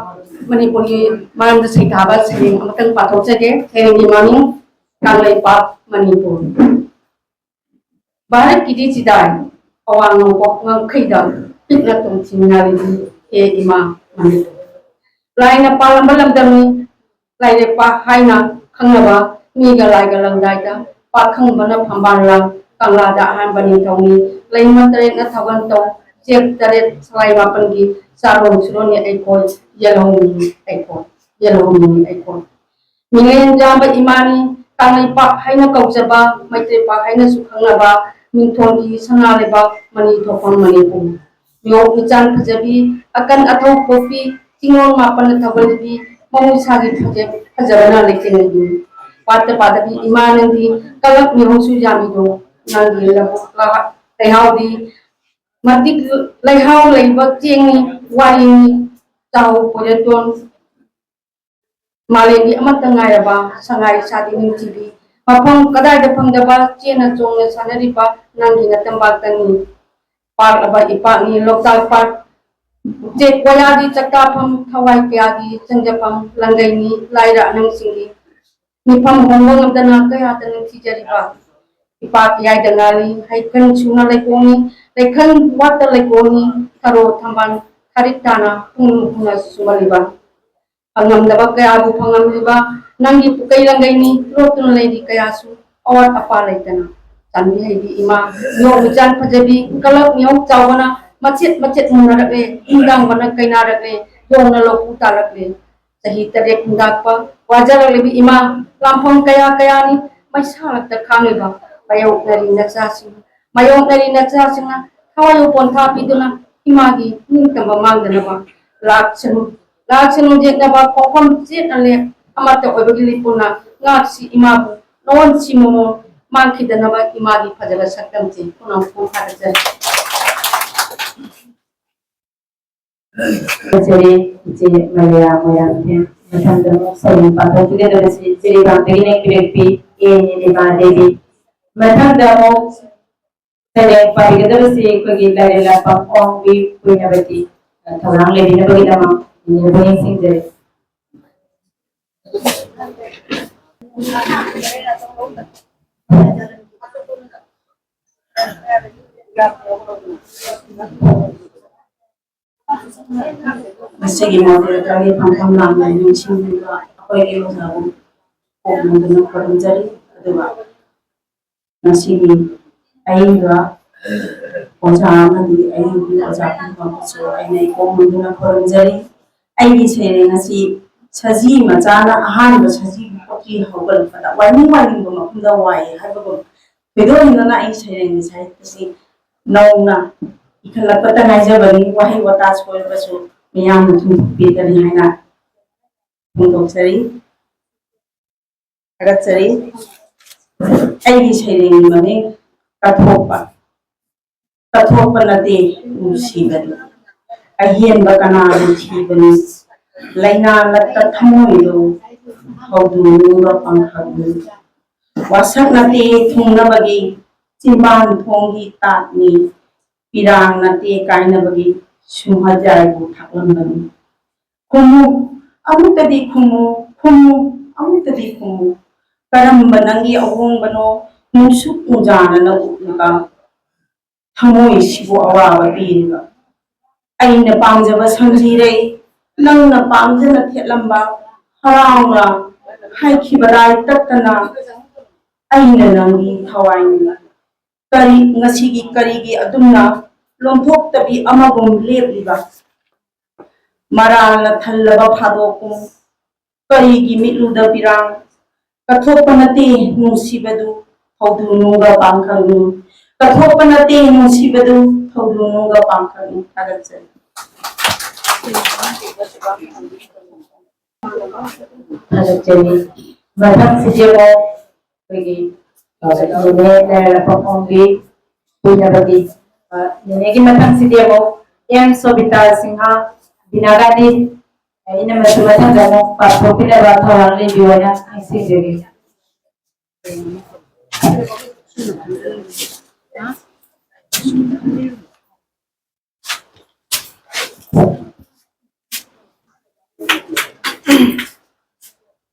ꯃꯅꯤꯄꯨꯔꯒꯤ ꯃꯔꯝꯗ ꯁꯩꯊꯥꯕ ꯁꯩꯔꯦꯡ ꯑꯃꯇꯪ ꯄꯥꯊꯣꯛꯆꯒꯦ꯫ ꯁꯩꯔꯦꯡꯒꯤ ꯃꯃꯤꯡ ꯀꯪꯂꯩꯄꯥꯛ ꯃꯅꯤꯄꯨꯔ꯫ ꯚꯥꯔꯠꯀꯤꯗꯤ ꯆꯤꯗꯥꯏ ꯑꯋꯥꯡ ꯅꯣꯡꯄꯣꯛ ꯉꯝꯈꯩꯗ ꯄꯤꯛꯅ ꯇꯣꯡꯊꯤꯡꯅꯔꯤꯕꯤ ꯍꯦ ꯏꯃꯥ ꯃꯅꯤꯄꯨꯔ꯫ ꯂꯥꯏꯅ ꯄꯥꯜꯂꯝꯕ ꯂꯝꯗꯝꯅꯤ ꯂꯥꯏꯔꯦꯞꯄ ꯍꯥꯏꯅ ꯈꯪꯅꯕ ꯃꯤꯒ ꯂꯥꯏꯒ ꯂꯪꯗꯥꯏꯗ ꯄꯥꯈꯪꯕꯅ ꯐꯝꯕꯥꯜ ꯂꯥꯡ ꯀꯪꯂꯥꯗ ꯑꯍꯥꯟꯕ ꯅꯤꯡꯊꯧꯅꯤ ꯂꯩꯃ ꯇꯔꯦꯠꯅ ꯊꯧꯒꯟ ꯇꯧ ꯆꯦꯛ ꯇꯔꯦꯠ ꯁꯂꯥꯏ ꯃꯥꯄꯟꯒꯤ ꯆꯥꯔꯣꯟ ꯁꯨꯔꯣꯟꯅꯤ ꯑꯩꯈꯣꯏ ꯌꯦꯜꯍꯧꯃꯤꯅꯤ ꯑꯩꯈꯣꯏ ꯌꯦꯜꯍꯧꯃꯤꯅꯤ ꯑꯩꯈꯣꯏ ꯃꯤꯡꯂꯦꯟ ꯌꯥꯝꯕ ꯏꯃꯥꯅꯤ ꯀꯪꯂꯩꯄꯥꯛ ꯍꯥꯏꯅ ꯀꯧꯖꯕ ꯃꯩꯇꯩꯄꯥꯛ ꯍꯥꯏꯅꯁꯨ ꯈꯪꯅꯕ ꯅꯤꯡꯊꯣꯟꯒꯤ ꯁꯅꯥ ꯂꯩꯕꯥꯛ ꯃꯅꯤ ꯊꯣꯛꯐꯝ ꯃꯅꯤꯄꯨꯔ ꯃꯤꯑꯣꯛ ꯃꯤꯆꯥꯡ ꯐꯖꯕꯤ ꯑꯀꯟ ꯑꯊꯧ ꯄꯣꯛꯄꯤ ꯆꯤꯡꯂꯣꯟ ꯃꯥꯄꯟꯅ ꯊꯧꯒꯜꯕꯤ ꯃꯍꯧꯁꯥꯒꯤ ꯐꯖ- ꯐꯖꯕꯅ ꯂꯩꯇꯦꯡꯕꯤ ꯄꯥꯠꯇ ꯄꯥꯗꯕꯤ ꯏꯃꯥ ꯅꯪꯗꯤ ꯀꯂꯛ ꯃꯤꯍꯧꯁꯨ ꯌꯥꯝꯃꯤꯗꯣ ꯅꯪꯒꯤ ꯂꯩꯍꯥꯎꯗꯤ ꯃꯇꯤꯛ ꯂꯩꯍꯥꯎ ꯂꯩꯕ ꯆꯦꯡꯅꯤ ꯋꯥꯔꯤꯅꯤ ꯆꯥꯎ ꯄꯣꯏꯔꯦꯇꯣꯟ ꯃꯥꯂꯦꯝꯒꯤ ꯑꯃꯠꯇ ꯉꯥꯏꯔꯕ ꯁꯉꯥꯏ ꯁꯥꯕꯤ ꯅꯤꯡꯊꯤꯕꯤ ꯃꯐꯝ ꯀꯗꯥꯏꯗ ꯐꯪꯗꯕ ꯆꯦꯟꯅ ꯆꯣꯡꯅ ꯁꯥꯟꯅꯔꯤꯕ ꯅꯪꯒꯤ ꯅꯇꯝꯕꯥꯛꯇꯅꯤ ꯄꯥꯛꯂꯕ ꯏꯄꯥꯛꯅꯤ ꯂꯣꯛꯇꯥꯛ ꯄꯥꯠ ꯎꯆꯦꯛ ꯀꯌꯥꯒꯤ ꯆꯥꯛꯇꯥꯐꯝ ꯊꯋꯥꯏ ꯀꯌꯥꯒꯤ ꯆꯪꯖꯐꯝ ꯂꯪꯒꯩꯅꯤ ꯂꯥꯏꯔ ꯑꯅꯪꯁꯤꯡꯒꯤ ꯃꯤꯐꯝ ꯍꯣꯡꯕ ꯉꯝꯗꯅ ꯀꯌꯥꯗ ꯅꯤꯡꯊꯤꯖꯔꯤꯕ ꯏꯄꯥꯛ ꯏꯌꯥꯏꯗ ꯉꯥꯜꯂꯤ ꯍꯩꯈꯟ ꯁꯨꯅ ꯂꯩꯀꯣꯜꯅꯤ ꯂꯩꯈꯟ ꯋꯥꯠꯇ ꯂꯩꯀꯣꯜꯅꯤ ꯊꯔꯣ ꯊꯝꯕꯥꯜ ꯊꯥꯔꯤꯛ ꯇꯥꯅ ꯄꯨꯡ ꯄꯨꯡꯅ ꯁꯨꯝꯍꯜꯂꯤꯕ ꯐꯪꯉꯝꯗꯕ ꯀꯌꯥꯕꯨ ꯐꯪꯍꯜꯂꯤꯕ ꯅꯪꯒꯤ ꯄꯨꯀꯩ ꯂꯪꯒꯩꯅꯤ ꯂꯣꯠꯇꯨꯅ ꯂꯩꯔꯤ ꯀꯌꯥꯁꯨ ꯑꯋꯥꯠ ꯑꯄꯥ ꯂꯩꯇꯅ ꯇꯥꯟꯕꯤ ꯍꯩꯕꯤ ꯏꯃꯥ, ꯃꯤꯑꯣꯛ ꯃꯤꯆꯥꯟ ꯐꯖꯕꯤ, ꯀꯂꯛ ꯃꯤꯑꯣꯛ ꯆꯥꯎꯕꯅ ꯃꯆꯦꯠ ꯃꯆꯦꯠ ꯃꯨꯟꯅꯔꯛꯂꯦ, ꯅꯨꯡꯗꯥꯡꯕꯅ ꯀꯩꯅꯥꯔꯛꯂꯦ, ꯌꯣꯡꯅ ꯂꯧꯕꯨ ꯇꯥꯔꯛꯂꯦ꯫ ꯆꯍꯤ ꯇꯔꯦꯠ ꯍꯨꯝꯗꯥꯛꯄ ꯋꯥꯖꯔꯛꯂꯤꯕꯤ ꯏꯃꯥ, ꯂꯥꯟꯐꯝ ꯀꯌꯥ ꯀꯌꯥꯅꯤ ꯃꯩꯁꯥꯃꯛꯇ ꯈꯥꯡꯂꯤꯕ ꯃꯥꯌꯣꯛꯅꯔꯤ ꯅꯆꯥꯁꯤꯡ, ꯃꯥꯌꯣꯛꯅꯔꯤ ꯅꯆꯥꯁꯤꯡꯅ ꯊꯋꯥꯏ ꯄꯣꯟꯊꯥ ꯄꯤꯗꯨꯅ ꯏꯃꯥꯒꯤ ꯅꯤꯡꯇꯝꯕ ꯃꯥꯡꯗꯅꯕ ꯂꯥꯛꯁꯅꯨ, ꯂꯥꯛꯁꯅꯨ ꯌꯦꯛꯅꯕ ꯈꯣꯡꯐꯝ ꯆꯦꯠꯅ ꯂꯦꯞ ꯑꯃꯠꯇ ꯑꯣꯏꯕꯒꯤ ꯂꯤꯄꯨꯅ ꯉꯥꯛꯁꯤ ꯏꯃꯥꯕꯨ ꯅꯣꯟꯁꯤ ꯃꯃꯣ ꯃꯥꯡꯈꯤꯗꯅꯕ ꯏꯃꯥꯒꯤ ꯐꯖꯕ ꯁꯛꯇꯝꯁꯤ ꯄꯨꯝꯅꯃꯛꯄꯨ ꯊꯥꯒꯠꯆꯔꯤ꯫ ꯐꯖꯔꯦ, ꯏꯆꯦ ꯃꯂꯦꯌꯥ ꯃꯣꯏꯔꯥꯡꯊꯦꯝ꯫ ꯃꯊꯪꯗ ꯑꯃꯨꯛ ꯁꯩꯔꯦꯡ ꯄꯥꯊꯣꯛꯄꯤꯒꯗꯕꯁꯤ ꯖꯤꯔꯤꯕꯥꯝꯗꯒꯤꯅ ꯀꯤꯔꯛꯄꯤ ꯑꯦ ꯅꯤꯂꯤꯃꯥ ꯗꯦꯕꯤ꯫ ꯃꯊꯪꯗ ꯑꯃꯨꯛ ꯁꯩꯔꯦꯡ ꯄꯥꯕꯤꯒꯗꯕꯁꯤ ꯑꯩꯈꯣꯏꯒꯤ ꯂꯥꯏꯔꯦꯜꯂꯛꯄ ꯑꯣꯡꯕꯤ ꯀꯨꯏꯅꯕꯗꯤ ꯊꯧꯔꯥꯡ ꯂꯩꯕꯤꯅꯕꯒꯤꯗꯃꯛ ꯏꯅꯦꯕꯨ ꯅꯤꯡꯁꯤꯡꯖꯔꯤ꯫ ꯃꯁꯤꯒꯤ ꯃꯣꯗꯦꯜꯒꯤ ꯐꯝꯐꯝ ꯂꯥꯡꯅ ꯅꯤꯡꯁꯤꯡꯕꯤꯕ ꯑꯩꯈꯣꯏꯒꯤ ꯑꯣꯖꯥꯕꯨ ꯀꯣꯛꯅꯗꯨꯅ ꯈꯨꯔꯨꯝꯖꯔꯤ꯫ ꯑꯗꯨꯒ ꯉꯁꯤꯒꯤ ꯑꯏꯕ ꯑꯣꯖꯥ ꯑꯃꯗꯤ ꯑꯏꯕꯤ ꯑꯣꯖꯥ ꯄꯨꯝꯅꯃꯛꯄꯨꯁꯨ ꯑꯩꯅ ꯏꯀꯣꯛ ꯃꯟꯗꯨꯅ ꯈꯨꯔꯨꯝꯖꯔꯤ꯫ ꯑꯩꯒꯤ ꯁꯩꯔꯦꯡ ꯑꯁꯤ ꯁꯖꯤ ꯃꯆꯥꯅ ꯑꯍꯥꯟꯕ ꯁꯖꯤꯕꯨ ꯄꯣꯛꯇ꯭ꯔꯤ ꯍꯧꯒꯠꯂꯛꯄꯗ ꯋꯥꯏꯅꯤꯡ ꯋꯥꯏꯅꯤꯡꯕ ꯃꯐꯝꯗ ꯋꯥꯏ ꯍꯥꯏꯕꯒꯨꯝ ꯊꯣꯏꯗꯣꯛ ꯍꯦꯟꯗꯣꯛꯅ ꯑꯩ ꯁꯩꯔꯦꯡꯒꯤ ꯁꯥꯍꯤꯠꯌꯁꯤ ꯅꯧꯅ ꯏꯈꯠꯂꯛꯄꯇ ꯉꯥꯏꯖꯕꯅꯤ꯫ ꯋꯥꯍꯩ ꯋꯥꯇꯥ ꯁꯣꯏꯔꯕꯁꯨ ꯃꯤꯌꯥꯝꯅ ꯆꯨꯝꯊꯣꯛꯄꯤꯒꯅꯤ ꯍꯥꯏꯅ ꯐꯣꯡꯗꯣꯛꯆꯔꯤ꯫ ꯊꯥꯒꯠꯆꯔꯤ꯫ ꯑꯩꯒꯤ ꯁꯩꯔꯦꯡꯒꯤ ꯃꯃꯤꯡ ꯀꯠꯊꯣꯛꯄ꯫ ꯀꯠꯊꯣꯛꯄ ꯅꯠꯇꯦ ꯅꯨꯡꯁꯤꯕꯅꯤ, ꯑꯍꯦꯟꯕ ꯀꯅꯥꯅ ꯊꯤꯕꯅꯤ? ꯂꯥꯏꯅꯥ ꯂꯛꯇ ꯊꯃꯣꯏꯗꯣ ꯍꯧꯗꯣꯛꯅꯤꯡꯕ ꯄꯥꯡꯈꯛꯅꯤ꯫ ꯋꯥꯁꯛ ꯅꯠꯇꯦ ꯊꯨꯡꯅꯕꯒꯤ ꯆꯤꯟꯕꯥꯟ ꯊꯣꯡꯒꯤ ꯇꯥꯠꯅꯤ, ꯄꯤꯔꯥꯡ ꯅꯠꯇꯦ ꯀꯥꯏꯅꯕꯒꯤ ꯁꯨꯝꯍꯠ ꯌꯥꯏꯕꯨ ꯊꯥꯛꯂꯝꯕꯅꯤ꯫ ꯈꯨꯝꯃꯨ, ꯑꯃꯨꯛꯇꯗꯤ ꯈꯨꯝꯃꯨ, ꯈꯨꯝꯃꯨ, ꯑꯃꯨꯛꯇꯗꯤ ꯈꯨꯝꯃꯨ꯫ ꯀꯔꯝꯕ ꯅꯪꯒꯤ ꯑꯍꯣꯡꯕꯅꯣ ꯅꯨꯡꯁꯨꯛ ꯅꯨꯡꯖꯥꯅꯅ ꯎꯠꯂꯤꯕ? ꯊꯃꯣꯏꯁꯤꯕꯨ ꯑꯋꯥꯕ ꯄꯤꯔꯤꯕ? ꯑꯩꯅ ꯄꯥꯝꯖꯕ ꯁꯝꯖꯤꯔꯩ, ꯅꯪꯅ ꯄꯥꯝꯖꯅ ꯊꯦꯠꯂꯝꯕ ꯍꯔꯥꯎꯅ ꯍꯥꯏꯈꯤꯕ ꯂꯥꯏ ꯇꯠꯇꯅ ꯑꯩꯅ ꯅꯪꯒꯤ ꯊꯋꯥꯏꯅꯤ꯫ ꯀꯔꯤ, ꯉꯁꯤꯒꯤ ꯀꯔꯤꯒꯤ ꯑꯗꯨꯝꯅ ꯂꯣꯟꯊꯣꯛꯇꯕꯤ ꯑꯃꯒꯨꯝ ꯂꯦꯞꯂꯤꯕ? ꯃꯔꯥꯜꯅ ꯊꯜꯂꯕ ꯐꯥꯗꯣꯛꯀꯨꯝ ꯀꯔꯤꯒꯤ ꯃꯤꯠꯂꯨꯗ ꯄꯤꯔꯥꯡ? ꯀꯠꯊꯣꯛꯄ ꯅꯠꯇꯦ ꯅꯨꯡꯁꯤꯕꯗꯨ ꯊꯧꯗꯨ ꯅꯨꯡꯒ ꯄꯥꯡꯈꯛꯅꯤ꯫ ꯀꯠꯊꯣꯛꯄ ꯅꯠꯇꯦ ꯅꯨꯡꯁꯤꯕꯗꯨ ꯊꯧꯗꯨ ꯅꯨꯡꯒ ꯄꯥꯡꯈꯛꯅꯤ꯫ ꯊꯥꯒꯠꯆꯔꯤ꯫ ꯊꯥꯒꯠꯆꯔꯤ꯫ ꯃꯊꯪꯁꯤꯗꯤ ꯑꯃꯨꯛ ꯑꯩꯈꯣꯏꯒꯤ, ꯑ, ꯅꯦꯅꯦ ꯂꯥꯏꯔꯦꯝꯕ ꯄꯥꯎꯈꯣꯡꯕꯤ ꯄꯤꯅꯕꯒꯤ, ꯑ, ꯅꯦꯅꯦꯒꯤ ꯃꯊꯪꯁꯤꯗꯤ ꯑꯃꯨꯛ ꯑꯦꯝ ꯁꯣꯕꯤꯇꯥ ꯁꯤꯡꯍ, ꯕꯤꯅꯥ ꯒꯥꯟꯙꯤ, ꯑ, ꯏꯅꯝꯃꯁꯨ ꯃꯊꯪꯗ ꯑꯃꯨꯛ ꯄꯥꯊꯣꯛꯄꯤꯅꯕ ꯊꯧꯔꯥꯡ ꯂꯩꯕꯤꯌꯣꯅ ꯅꯤꯡꯁꯤꯡꯖꯔꯤ꯫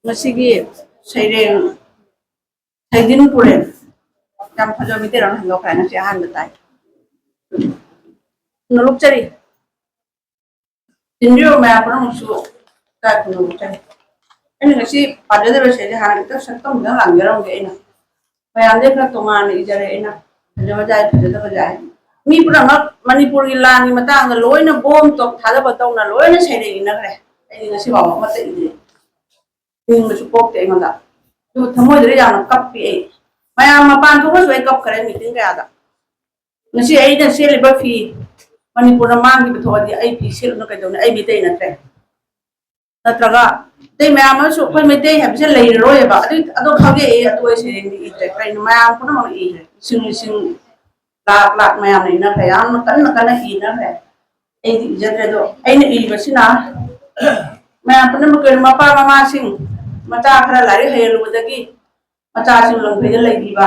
ꯉꯁꯤꯒꯤ ꯁꯩꯔꯦꯡ ꯁꯩꯗꯤꯟ ꯄꯨꯔꯦꯟ꯫ ꯌꯥꯝ ꯐꯖꯕ ꯃꯩꯇꯩꯂꯣꯟ ꯍꯟꯗꯣꯛꯈ꯭ꯔꯦ, ꯉꯁꯤ ꯑꯍꯥꯟꯕ ꯇꯥꯏ꯫ ꯅꯣꯂꯨꯛꯆꯔꯤ꯫ ꯇꯤꯟꯕꯤꯔꯕ ꯃꯌꯥꯝ ꯄꯨꯝꯅꯃꯛꯁꯨ ꯏꯀꯥꯏ ꯈꯨꯝꯅꯕ ꯆꯪꯏ꯫ ꯑꯩꯅ ꯉꯁꯤ ꯄꯥꯖꯗꯕ ꯏꯁꯩꯁꯦ ꯍꯥꯟꯅ ꯈꯤꯇꯪ ꯁꯛꯇꯝ ꯈꯤꯇꯪ ꯂꯥꯡꯖꯔꯝꯒꯦ꯫ ꯑꯩꯅ ꯃꯌꯥꯝꯗꯩ ꯈꯔ ꯇꯣꯉꯥꯟꯅ ꯏꯖꯔꯦ꯫ ꯑꯩꯅ ꯐꯖꯕ ꯌꯥꯏ, ꯐꯖꯗꯕ ꯌꯥꯏ꯫ ꯃꯤ ꯄꯨꯝꯅꯃꯛ ꯃꯅꯤꯄꯨꯔꯒꯤ ꯂꯥꯟꯒꯤ ꯃꯇꯥꯡꯗ ꯂꯣꯏꯅ ꯕꯣꯝ ꯇꯣꯞ ꯊꯥꯗꯕ ꯇꯧꯅ ꯂꯣꯏꯅ ꯁꯩꯔꯦꯡ ꯏꯅꯈ꯭ꯔꯦ꯫ ꯑꯩꯗꯤ ꯉꯁꯤ ꯐꯥꯎꯕ ꯑꯃꯠꯇ ꯏꯗ꯭ꯔꯤ꯫ ꯏꯅꯤꯡꯕꯁꯨ ꯄꯣꯛꯇꯦ ꯑꯩꯉꯣꯟꯗ꯫ ꯑꯗꯨꯕꯨ ꯊꯃꯣꯏꯗꯨꯗ ꯌꯥꯝꯅ ꯀꯞꯄꯤ ꯑꯩ꯫ ꯃꯌꯥꯝ ꯃꯄꯥꯟ ꯊꯣꯛꯄꯁꯨ ꯑꯩ ꯀꯞꯈ꯭ꯔꯦ meeting ꯀꯌꯥꯗ꯫ ꯉꯁꯤ ꯑꯩꯅ ꯁꯦꯠꯂꯤꯕ ꯐꯤ ꯃꯅꯤꯄꯨꯔꯗ ꯃꯥꯡꯈꯤꯕ ꯊꯣꯛꯑꯗꯤ ꯑꯩ ꯐꯤ ꯁꯦꯠꯂꯨꯅ ꯀꯩꯗꯧꯅꯤ? ꯑꯩ ꯃꯤꯇꯩ ꯅꯠꯇ꯭ꯔꯦ꯫ ꯅꯠꯇ꯭ꯔꯒ ꯑꯇꯩ ꯃꯌꯥꯝ ꯑꯃꯁꯨ ꯑꯩꯈꯣꯏ ꯃꯩꯇꯩ ꯍꯥꯏꯕꯁꯦ ꯂꯩꯔꯔꯣꯏꯕ꯫ ꯑꯗꯨ, ꯑꯗꯣ ꯈꯪꯉꯛꯑꯦ, ꯑꯗꯨ ꯑꯩ ꯁꯩꯔꯦꯡꯗꯤ ꯏꯗ꯭ꯔꯦ꯫ ꯀꯩꯅꯣ, ꯃꯌꯥꯝ ꯄꯨꯝꯅꯃꯛꯅ ꯏꯈ꯭ꯔꯦ꯫ ꯂꯤꯁꯤꯡ ꯂꯤꯁꯤꯡ, ꯂꯥꯛ ꯂꯥꯛ ꯃꯌꯥꯝꯅ ꯏꯅꯈ꯭ꯔꯦ꯫ ꯌꯥꯝꯅ ꯀꯟꯅ ꯀꯟꯅ ꯏꯅꯈ꯭ꯔꯦ꯫ ꯑꯩꯗꯤ ꯏꯖꯗ꯭ꯔꯦ꯫ ꯑꯗꯣ ꯑꯩꯅ ꯏꯔꯤꯕꯁꯤꯅ ꯃꯌꯥꯝ ꯄꯨꯝꯅꯃꯛꯀꯤ ꯑꯣꯏꯅ ꯃꯄꯥ ꯃꯃꯥꯁꯤꯡ, ꯃꯆꯥ ꯈꯔ ꯂꯥꯏꯔꯤꯛ ꯍꯩꯍꯜꯂꯨꯕꯗꯒꯤ ꯃꯆꯥꯁꯤꯡ ꯂꯝꯐꯩꯗ ꯂꯩꯈꯤꯕ,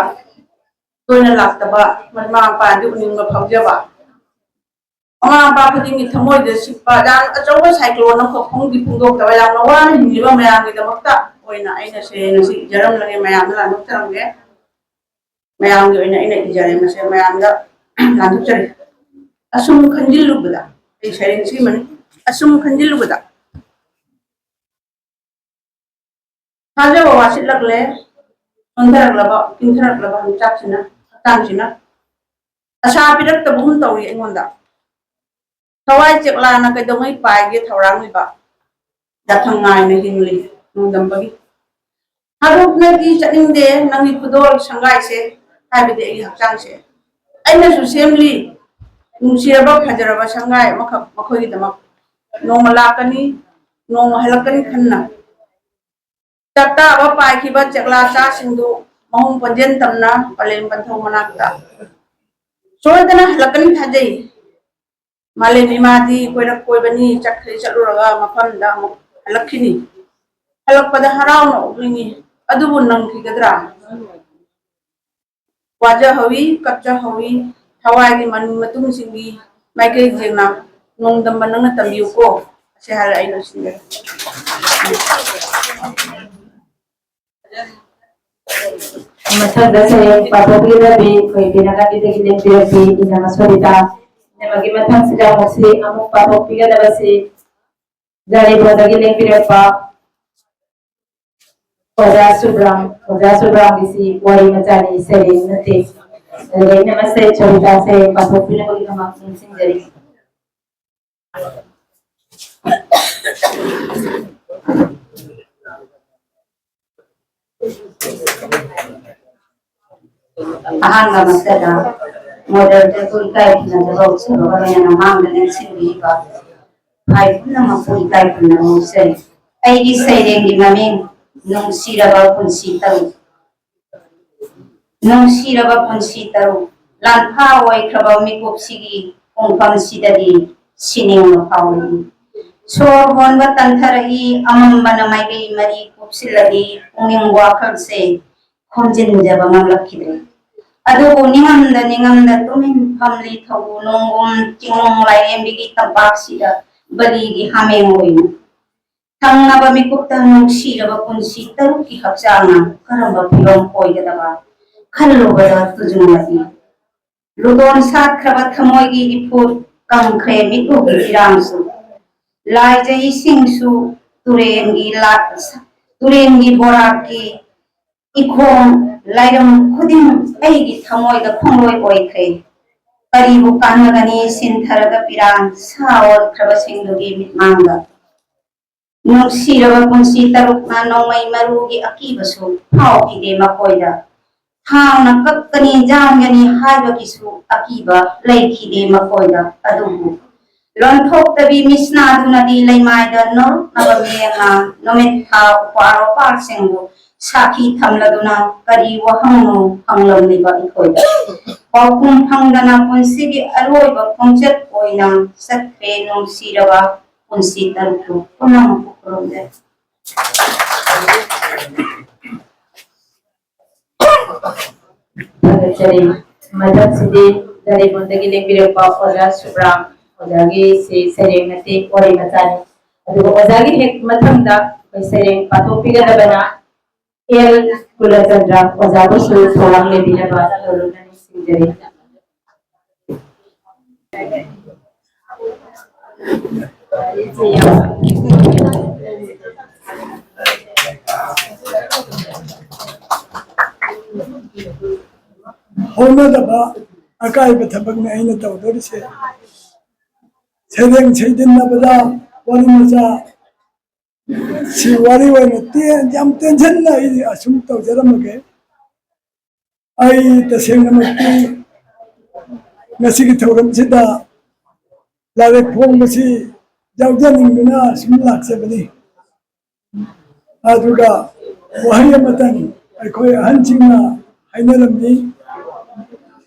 ꯇꯣꯏꯅ ꯂꯥꯛꯇꯕ, ꯃꯃꯥ ꯃꯄꯥꯗꯤ ꯎꯅꯤꯡꯕ ꯐꯥꯎꯖꯕ, ꯃꯃꯥ ꯃꯄꯥ ꯈꯨꯗꯤꯡꯒꯤ ꯊꯃꯣꯏꯗ ꯁꯤꯠꯄ, ꯌꯥꯝ ꯑꯆꯧꯕ cyclone ꯑꯃꯈꯛ ꯐꯣꯡꯗꯤ ꯐꯣꯡꯗꯣꯛꯇꯕ, ꯌꯥꯝꯅ ꯋꯥꯅ ꯍꯤꯡꯂꯤꯕ ꯃꯌꯥꯝꯒꯤꯗꯃꯛꯇ ꯑꯣꯏꯅ ꯑꯩꯅ ꯁꯩꯔꯦꯡ ꯑꯁꯤ ꯏꯖꯔꯝꯂꯒꯦ, ꯃꯌꯥꯝꯗ ꯂꯥꯟꯊꯣꯛꯆꯔꯝꯒꯦ꯫ ꯃꯌꯥꯝꯒꯤ ꯑꯣꯏꯅ ꯑꯩꯅ ꯏꯖꯔꯦ, ꯃꯁꯦ ꯃꯌꯥꯝꯗ ꯂꯥꯟꯊꯣꯛꯆꯔꯤ꯫ ꯑꯁꯨꯝ ꯈꯟꯖꯤꯜꯂꯨꯕꯗ, ꯑꯩ ꯁꯩꯔꯦꯡ ꯁꯤꯃꯅꯤ, ꯑꯁꯨꯝ ꯈꯟꯖꯤꯜꯂꯨꯕꯗ꯫ ꯊꯥꯖꯕ ꯋꯥꯁꯤꯠꯂꯛꯂꯦ꯫ ꯁꯣꯟꯊꯔꯛꯂꯕ, ꯀꯤꯟꯊꯔꯛꯂꯕ ꯍꯛꯆꯥꯡꯁꯤꯅ, ꯍꯛꯆꯥꯡꯁꯤꯅ ꯑꯁꯥ ꯄꯤꯔꯛꯇꯕꯒꯨꯝ ꯇꯧꯏ ꯑꯩꯉꯣꯟꯗ꯫ ꯊꯋꯥꯏ ꯆꯦꯛꯂꯥꯅ ꯀꯩꯗꯧꯉꯩ ꯄꯥꯏꯒꯦ ꯊꯧꯔꯥꯡꯂꯤꯕ? ꯌꯥꯊꯪ ꯉꯥꯏꯅ ꯍꯤꯡꯂꯤ ꯅꯣꯡꯗꯝꯕꯒꯤ꯫ ꯍꯥꯔꯨꯛꯅꯗꯤ ꯆꯠꯅꯤꯡꯗꯦ ꯅꯪꯒꯤ ꯈꯨꯗꯣꯜ ꯁꯪꯒꯥꯏꯁꯦ, ꯍꯥꯏꯕꯗꯤ ꯑꯩꯒꯤ ꯍꯛꯆꯥꯡꯁꯦ꯫ ꯑꯩꯅꯁꯨ ꯁꯦꯝꯂꯤ ꯅꯨꯡꯁꯤꯔꯕ ꯐꯖꯔꯕ ꯁꯪꯒꯥꯏ ꯑꯃꯈꯛ ꯃꯈꯣꯏꯒꯤꯗꯃꯛ꯫ ꯅꯣꯡꯃ ꯂꯥꯛꯀꯅꯤ, ꯅꯣꯡꯃ ꯍꯜꯂꯛꯀꯅꯤ ꯈꯟꯅ꯫ ꯆꯥꯛꯇꯥꯕ ꯄꯥꯏꯈꯤꯕ ꯆꯦꯛꯂꯥ ꯆꯥꯁꯤꯡꯗꯨ ꯃꯍꯨꯝ ꯄꯣꯟꯖꯦꯟ ꯇꯝꯅ ꯄꯂꯦꯝ ꯄꯟꯊꯧ ꯃꯅꯥꯛꯇ ꯁꯣꯏꯗꯅ ꯍꯜꯂꯛꯀꯅꯤ ꯊꯥꯖꯩ꯫ ꯃꯥꯂꯦꯝ ꯏꯃꯥꯗꯤ ꯀꯣꯏꯔꯛ ꯀꯣꯏꯕꯅꯤ, ꯆꯠꯈ꯭ꯔꯦ ꯆꯠꯂꯨꯔꯒ ꯃꯐꯝꯗ ꯑꯃꯨꯛ ꯍꯜꯂꯛꯈꯤꯅꯤ꯫ ꯍꯜꯂꯛꯄꯗ ꯍꯔꯥꯎꯅ ꯑꯣꯛꯅꯤꯡꯉꯤ, ꯑꯗꯨꯕꯨ ꯅꯪꯈꯤꯒꯗ꯭ꯔꯥ? ꯋꯥꯖꯍꯧꯋꯤ, ꯀꯞꯆꯍꯧꯋꯤ, ꯊꯋꯥꯏꯒꯤ ꯃꯅꯤꯡ ꯃꯇꯨꯡꯁꯤꯡꯒꯤ ꯃꯥꯏꯀꯩ ꯌꯦꯡꯅ ꯅꯣꯡꯗꯝꯕ ꯅꯪꯅ ꯇꯝꯕꯤꯌꯨꯀꯣ꯫ ꯑꯁꯤ ꯍꯥꯏꯔ ꯑꯩ ꯂꯣꯏꯁꯤꯟꯖꯔꯦ꯫ ꯃꯊꯪꯗ ꯁꯩꯔꯦꯡ ꯄꯥꯊꯣꯛꯄꯤꯒꯗꯕꯤ ꯑꯩꯈꯣꯏ ꯕꯤꯅꯥꯀꯥꯟꯇꯤꯗꯒꯤ ꯂꯦꯡꯕꯤꯔꯛꯄꯤ ꯏꯅꯝꯃ ꯁꯣꯔꯤꯇꯥ꯫ ꯏꯅꯝꯃꯒꯤ ꯃꯊꯪꯁꯤꯗ ꯑꯃꯨꯛꯁꯤ ꯑꯃꯨꯛ ꯄꯥꯊꯣꯛꯄꯤꯒꯗꯕꯁꯤ ꯌꯥꯏꯔꯤꯄꯣꯛꯇꯒꯤ ꯂꯦꯡꯕꯤꯔꯛꯄ ꯑꯣꯖꯥ ꯁꯨꯕ꯭ꯔꯥꯝ꯫ ꯑꯣꯖꯥ ꯁꯨꯕ꯭ꯔꯥꯝꯒꯤꯁꯤ ꯋꯥꯔꯤ ꯃꯆꯥꯅꯤ, ꯁꯩꯔꯦꯡ ꯅꯠꯇꯦ꯫ ꯑꯗꯨꯒ ꯏꯅꯝꯃ ꯁꯩ-, ꯁꯣꯔꯤꯇꯥꯁꯦ ꯄꯥꯊꯣꯛꯄꯤꯅꯕꯒꯤꯗꯃꯛ ꯅꯤꯡꯁꯤꯡꯖꯔꯤ꯫ ꯑꯍꯥꯟꯕꯃꯛꯇꯗ moderatorꯕꯨ ꯏꯀꯥꯏ ꯈꯨꯝꯅꯖꯕ ꯎꯠꯆꯕꯒ ꯂꯣꯏꯅꯅ ꯃꯥꯡꯗ ꯂꯦꯡꯁꯤꯟꯕꯤꯔꯤꯕ ꯐꯥꯏ ꯄꯨꯝꯅꯃꯛꯄꯨ ꯏꯀꯥꯏ ꯈꯨꯝꯅꯕ ꯎꯠꯆꯔꯤ꯫ ꯑꯩꯒꯤ ꯁꯩꯔꯦꯡꯒꯤ ꯃꯃꯤꯡ ꯅꯨꯡꯁꯤꯔꯕ ꯄꯨꯟꯁꯤ ꯇꯔꯨꯛ꯫ ꯅꯨꯡꯁꯤꯔꯕ ꯄꯨꯟꯁꯤ ꯇꯔꯨꯛ꯫ ꯂꯥꯟꯐꯥ ꯑꯣꯏꯈ꯭ꯔꯕ ꯃꯤꯀꯨꯞꯁꯤꯒꯤ ꯄꯨꯡꯐꯝꯁꯤꯗꯗꯤ ꯁꯤꯅꯤꯡꯕ ꯐꯥꯎꯏ꯫ ꯁꯣꯔ ꯍꯣꯟꯕ ꯇꯟꯊꯔꯛꯏ, ꯑꯃꯝꯕꯅ ꯃꯥꯏꯀꯩ ꯃꯔꯤ ꯀꯨꯞꯁꯤꯜꯂꯛꯏ, ꯄꯨꯛꯅꯤꯡ ꯋꯥꯈꯜꯁꯦ ꯈꯣꯝꯖꯤꯟꯖꯕ ꯉꯝꯂꯛꯈꯤꯗ꯭ꯔꯦ꯫ ꯑꯗꯨꯕꯨ ꯅꯤꯡꯉꯝꯗ ꯅꯤꯡꯉꯝꯗ ꯇꯨꯃꯤꯟ ꯐꯝꯂꯤ ꯊꯧꯎ ꯅꯣꯡꯒꯨꯝ ꯆꯤꯡꯅꯨꯡ ꯂꯥꯏꯔꯦꯝꯕꯤꯒꯤ ꯇꯝꯄꯥꯛꯁꯤꯗ ꯕꯂꯤꯒꯤ ꯍꯥꯃꯦꯡ ꯑꯣꯏꯅ꯫ ꯊꯪꯅꯕ ꯃꯤꯀꯨꯞꯇ ꯅꯨꯡꯁꯤꯔꯕ ꯄꯨꯟꯁꯤ ꯇꯔꯨꯛꯀꯤ ꯍꯛꯆꯥꯡꯅ ꯀꯔꯝꯕ ꯐꯤꯕꯝ ꯑꯣꯏꯒꯗꯕ ꯈꯜꯂꯨꯕꯗ ꯇꯨꯖꯨꯡꯂꯛꯏ꯫ ꯂꯨꯇꯣꯟ ꯁꯥꯠꯈ꯭ꯔꯕ ꯊꯃꯣꯏꯒꯤ ꯏꯐꯨꯠ ꯀꯪꯈ꯭ꯔꯦ ꯃꯤꯠꯂꯨꯒꯤ ꯏꯔꯥꯡꯁꯨ꯫ ꯂꯥꯏꯖꯩꯁꯤꯡꯁꯨ ꯇꯨꯔꯦꯟꯒꯤ ꯂꯥ-, ꯇꯨꯔꯦꯟꯒꯤ ꯕꯣꯔꯥꯛꯀꯤ ꯏꯈꯣꯡ ꯂꯥꯏꯔꯝ ꯈꯨꯗꯤꯡ ꯑꯩꯒꯤ ꯊꯃꯣꯏꯗ ꯈꯣꯡꯂꯣꯏ ꯑꯣꯏꯈ꯭ꯔꯦ꯫ ꯀꯔꯤꯕꯨ ꯀꯥꯟꯅꯒꯅꯤ ꯁꯤꯟꯊꯔꯒ ꯄꯤꯔꯥꯡ ꯁꯥ ꯑꯣꯟꯈ꯭ꯔꯕꯁꯤꯡꯗꯨꯒꯤ ꯃꯤꯠꯃꯥꯡꯗ? ꯅꯨꯡꯁꯤꯔꯕ ꯄꯨꯟꯁꯤ ꯇꯔꯨꯛꯅ ꯅꯣꯡꯃꯩ ꯃꯔꯨꯒꯤ ꯑꯀꯤꯕꯁꯨ ꯐꯥꯎꯈꯤꯗꯦ ꯃꯈꯣꯏꯗ꯫ ꯊꯥꯡꯅ ꯀꯛꯀꯅꯤ, ꯌꯥꯟꯒꯅꯤ ꯍꯥꯏꯕꯒꯤꯁꯨ ꯑꯀꯤꯕ ꯂꯩꯈꯤꯗꯦ ꯃꯈꯣꯏꯗ꯫ ꯑꯗꯨꯕꯨ ꯂꯣꯟꯊꯣꯛꯇꯕꯤ ꯃꯤꯁꯅꯥꯗꯨꯅꯗꯤ ꯂꯩꯃꯥꯏꯗ ꯅꯣꯔꯛꯅꯕ ꯃꯤꯔꯦꯝꯅ ꯅꯨꯃꯤꯠ ꯊꯥ ꯎꯄꯥꯜ ꯋꯥꯄꯥꯜꯁꯤꯡꯕꯨ ꯁꯥꯈꯤ ꯊꯝꯂꯗꯨꯅ ꯀꯔꯤ ꯋꯥꯍꯪꯅꯣ ꯍꯪꯂꯝꯂꯤꯕ ꯑꯩꯈꯣꯏꯗ? ꯄꯥꯎꯈꯨꯝ ꯐꯪꯗꯅ ꯄꯨꯟꯁꯤꯒꯤ ꯑꯔꯣꯏꯕ ꯈꯣꯡꯆꯠ ꯑꯣꯏꯅ ꯆꯠꯈ꯭ꯔꯦ ꯅꯨꯡꯁꯤꯔꯕ ꯄꯨꯟꯁꯤ ꯇꯔꯨꯛꯇꯨ꯫ ꯄꯨꯝꯅꯃꯛꯄꯨ ꯈꯨꯔꯨꯝꯖꯔꯤ꯫ ꯊꯥꯒꯠꯆꯔꯤ꯫ ꯃꯊꯪꯁꯤꯗꯤ ꯖꯥꯔꯤꯕꯣꯟꯗꯒꯤ ꯂꯦꯡꯕꯤꯔꯛꯄ ꯑꯣꯖꯥ ꯁꯨꯕ꯭ꯔꯥꯝ, ꯑꯣꯖꯥꯒꯤ ꯁꯤ ꯁꯩꯔꯦꯡ ꯅꯠꯇꯦ, ꯋꯥꯔꯤ ꯃꯆꯥꯅꯤ꯫ ꯑꯗꯨꯒ ꯑꯣꯖꯥꯒꯤ ꯍꯦꯛ ꯃꯊꯪꯗ ꯑꯩꯈꯣꯏ ꯁꯩꯔꯦꯡ ꯄꯥꯊꯣꯛꯄꯤꯒꯗꯕꯅ ꯑꯦꯜ ꯀꯨꯂꯆꯟꯗ꯭ꯔ, ꯑꯣꯖꯥꯕꯨꯁꯨ ꯊꯧꯔꯥꯡ ꯂꯩꯕꯤꯅꯕ ꯇꯧꯔꯨꯅ ꯅꯤꯡꯁꯤꯡꯖꯔꯤ꯫ ꯍꯧꯅꯗꯕ ꯑꯀꯥꯏꯕ ꯊꯕꯛꯅꯤ ꯑꯩꯅ ꯇꯧꯗꯣꯔꯤꯁꯦ꯫ ꯁꯩꯔꯦꯡ ꯁꯩꯗꯤꯟꯅꯕꯗ ꯋꯥꯔꯤ ꯃꯆꯥ ꯁꯤ ꯋꯥꯔꯤ ꯑꯣꯏꯅ ꯇꯦꯟ-, ꯌꯥꯝ ꯇꯦꯟꯁꯤꯟꯅ ꯑꯩ ꯑꯁꯨꯝ ꯇꯧꯖꯔꯝꯃꯒꯦ꯫ ꯑꯩ ꯇꯁꯦꯡꯅꯃꯛꯀꯤ ꯉꯁꯤꯒꯤ ꯊꯧꯔꯝꯁꯤꯗ ꯂꯥꯏꯔꯤꯛ ꯐꯣꯡꯕꯁꯤ ꯌꯥꯎꯖꯅꯤꯡꯗꯨꯅ ꯁꯨꯝ ꯂꯥꯛꯆꯕꯅꯤ꯫ ꯑꯗꯨꯒ ꯋꯥꯍꯩ ꯑꯃꯇꯪ ꯑꯩꯈꯣꯏ ꯑꯍꯟꯁꯤꯡꯅ ꯍꯥꯏꯅꯔꯝꯃꯤ,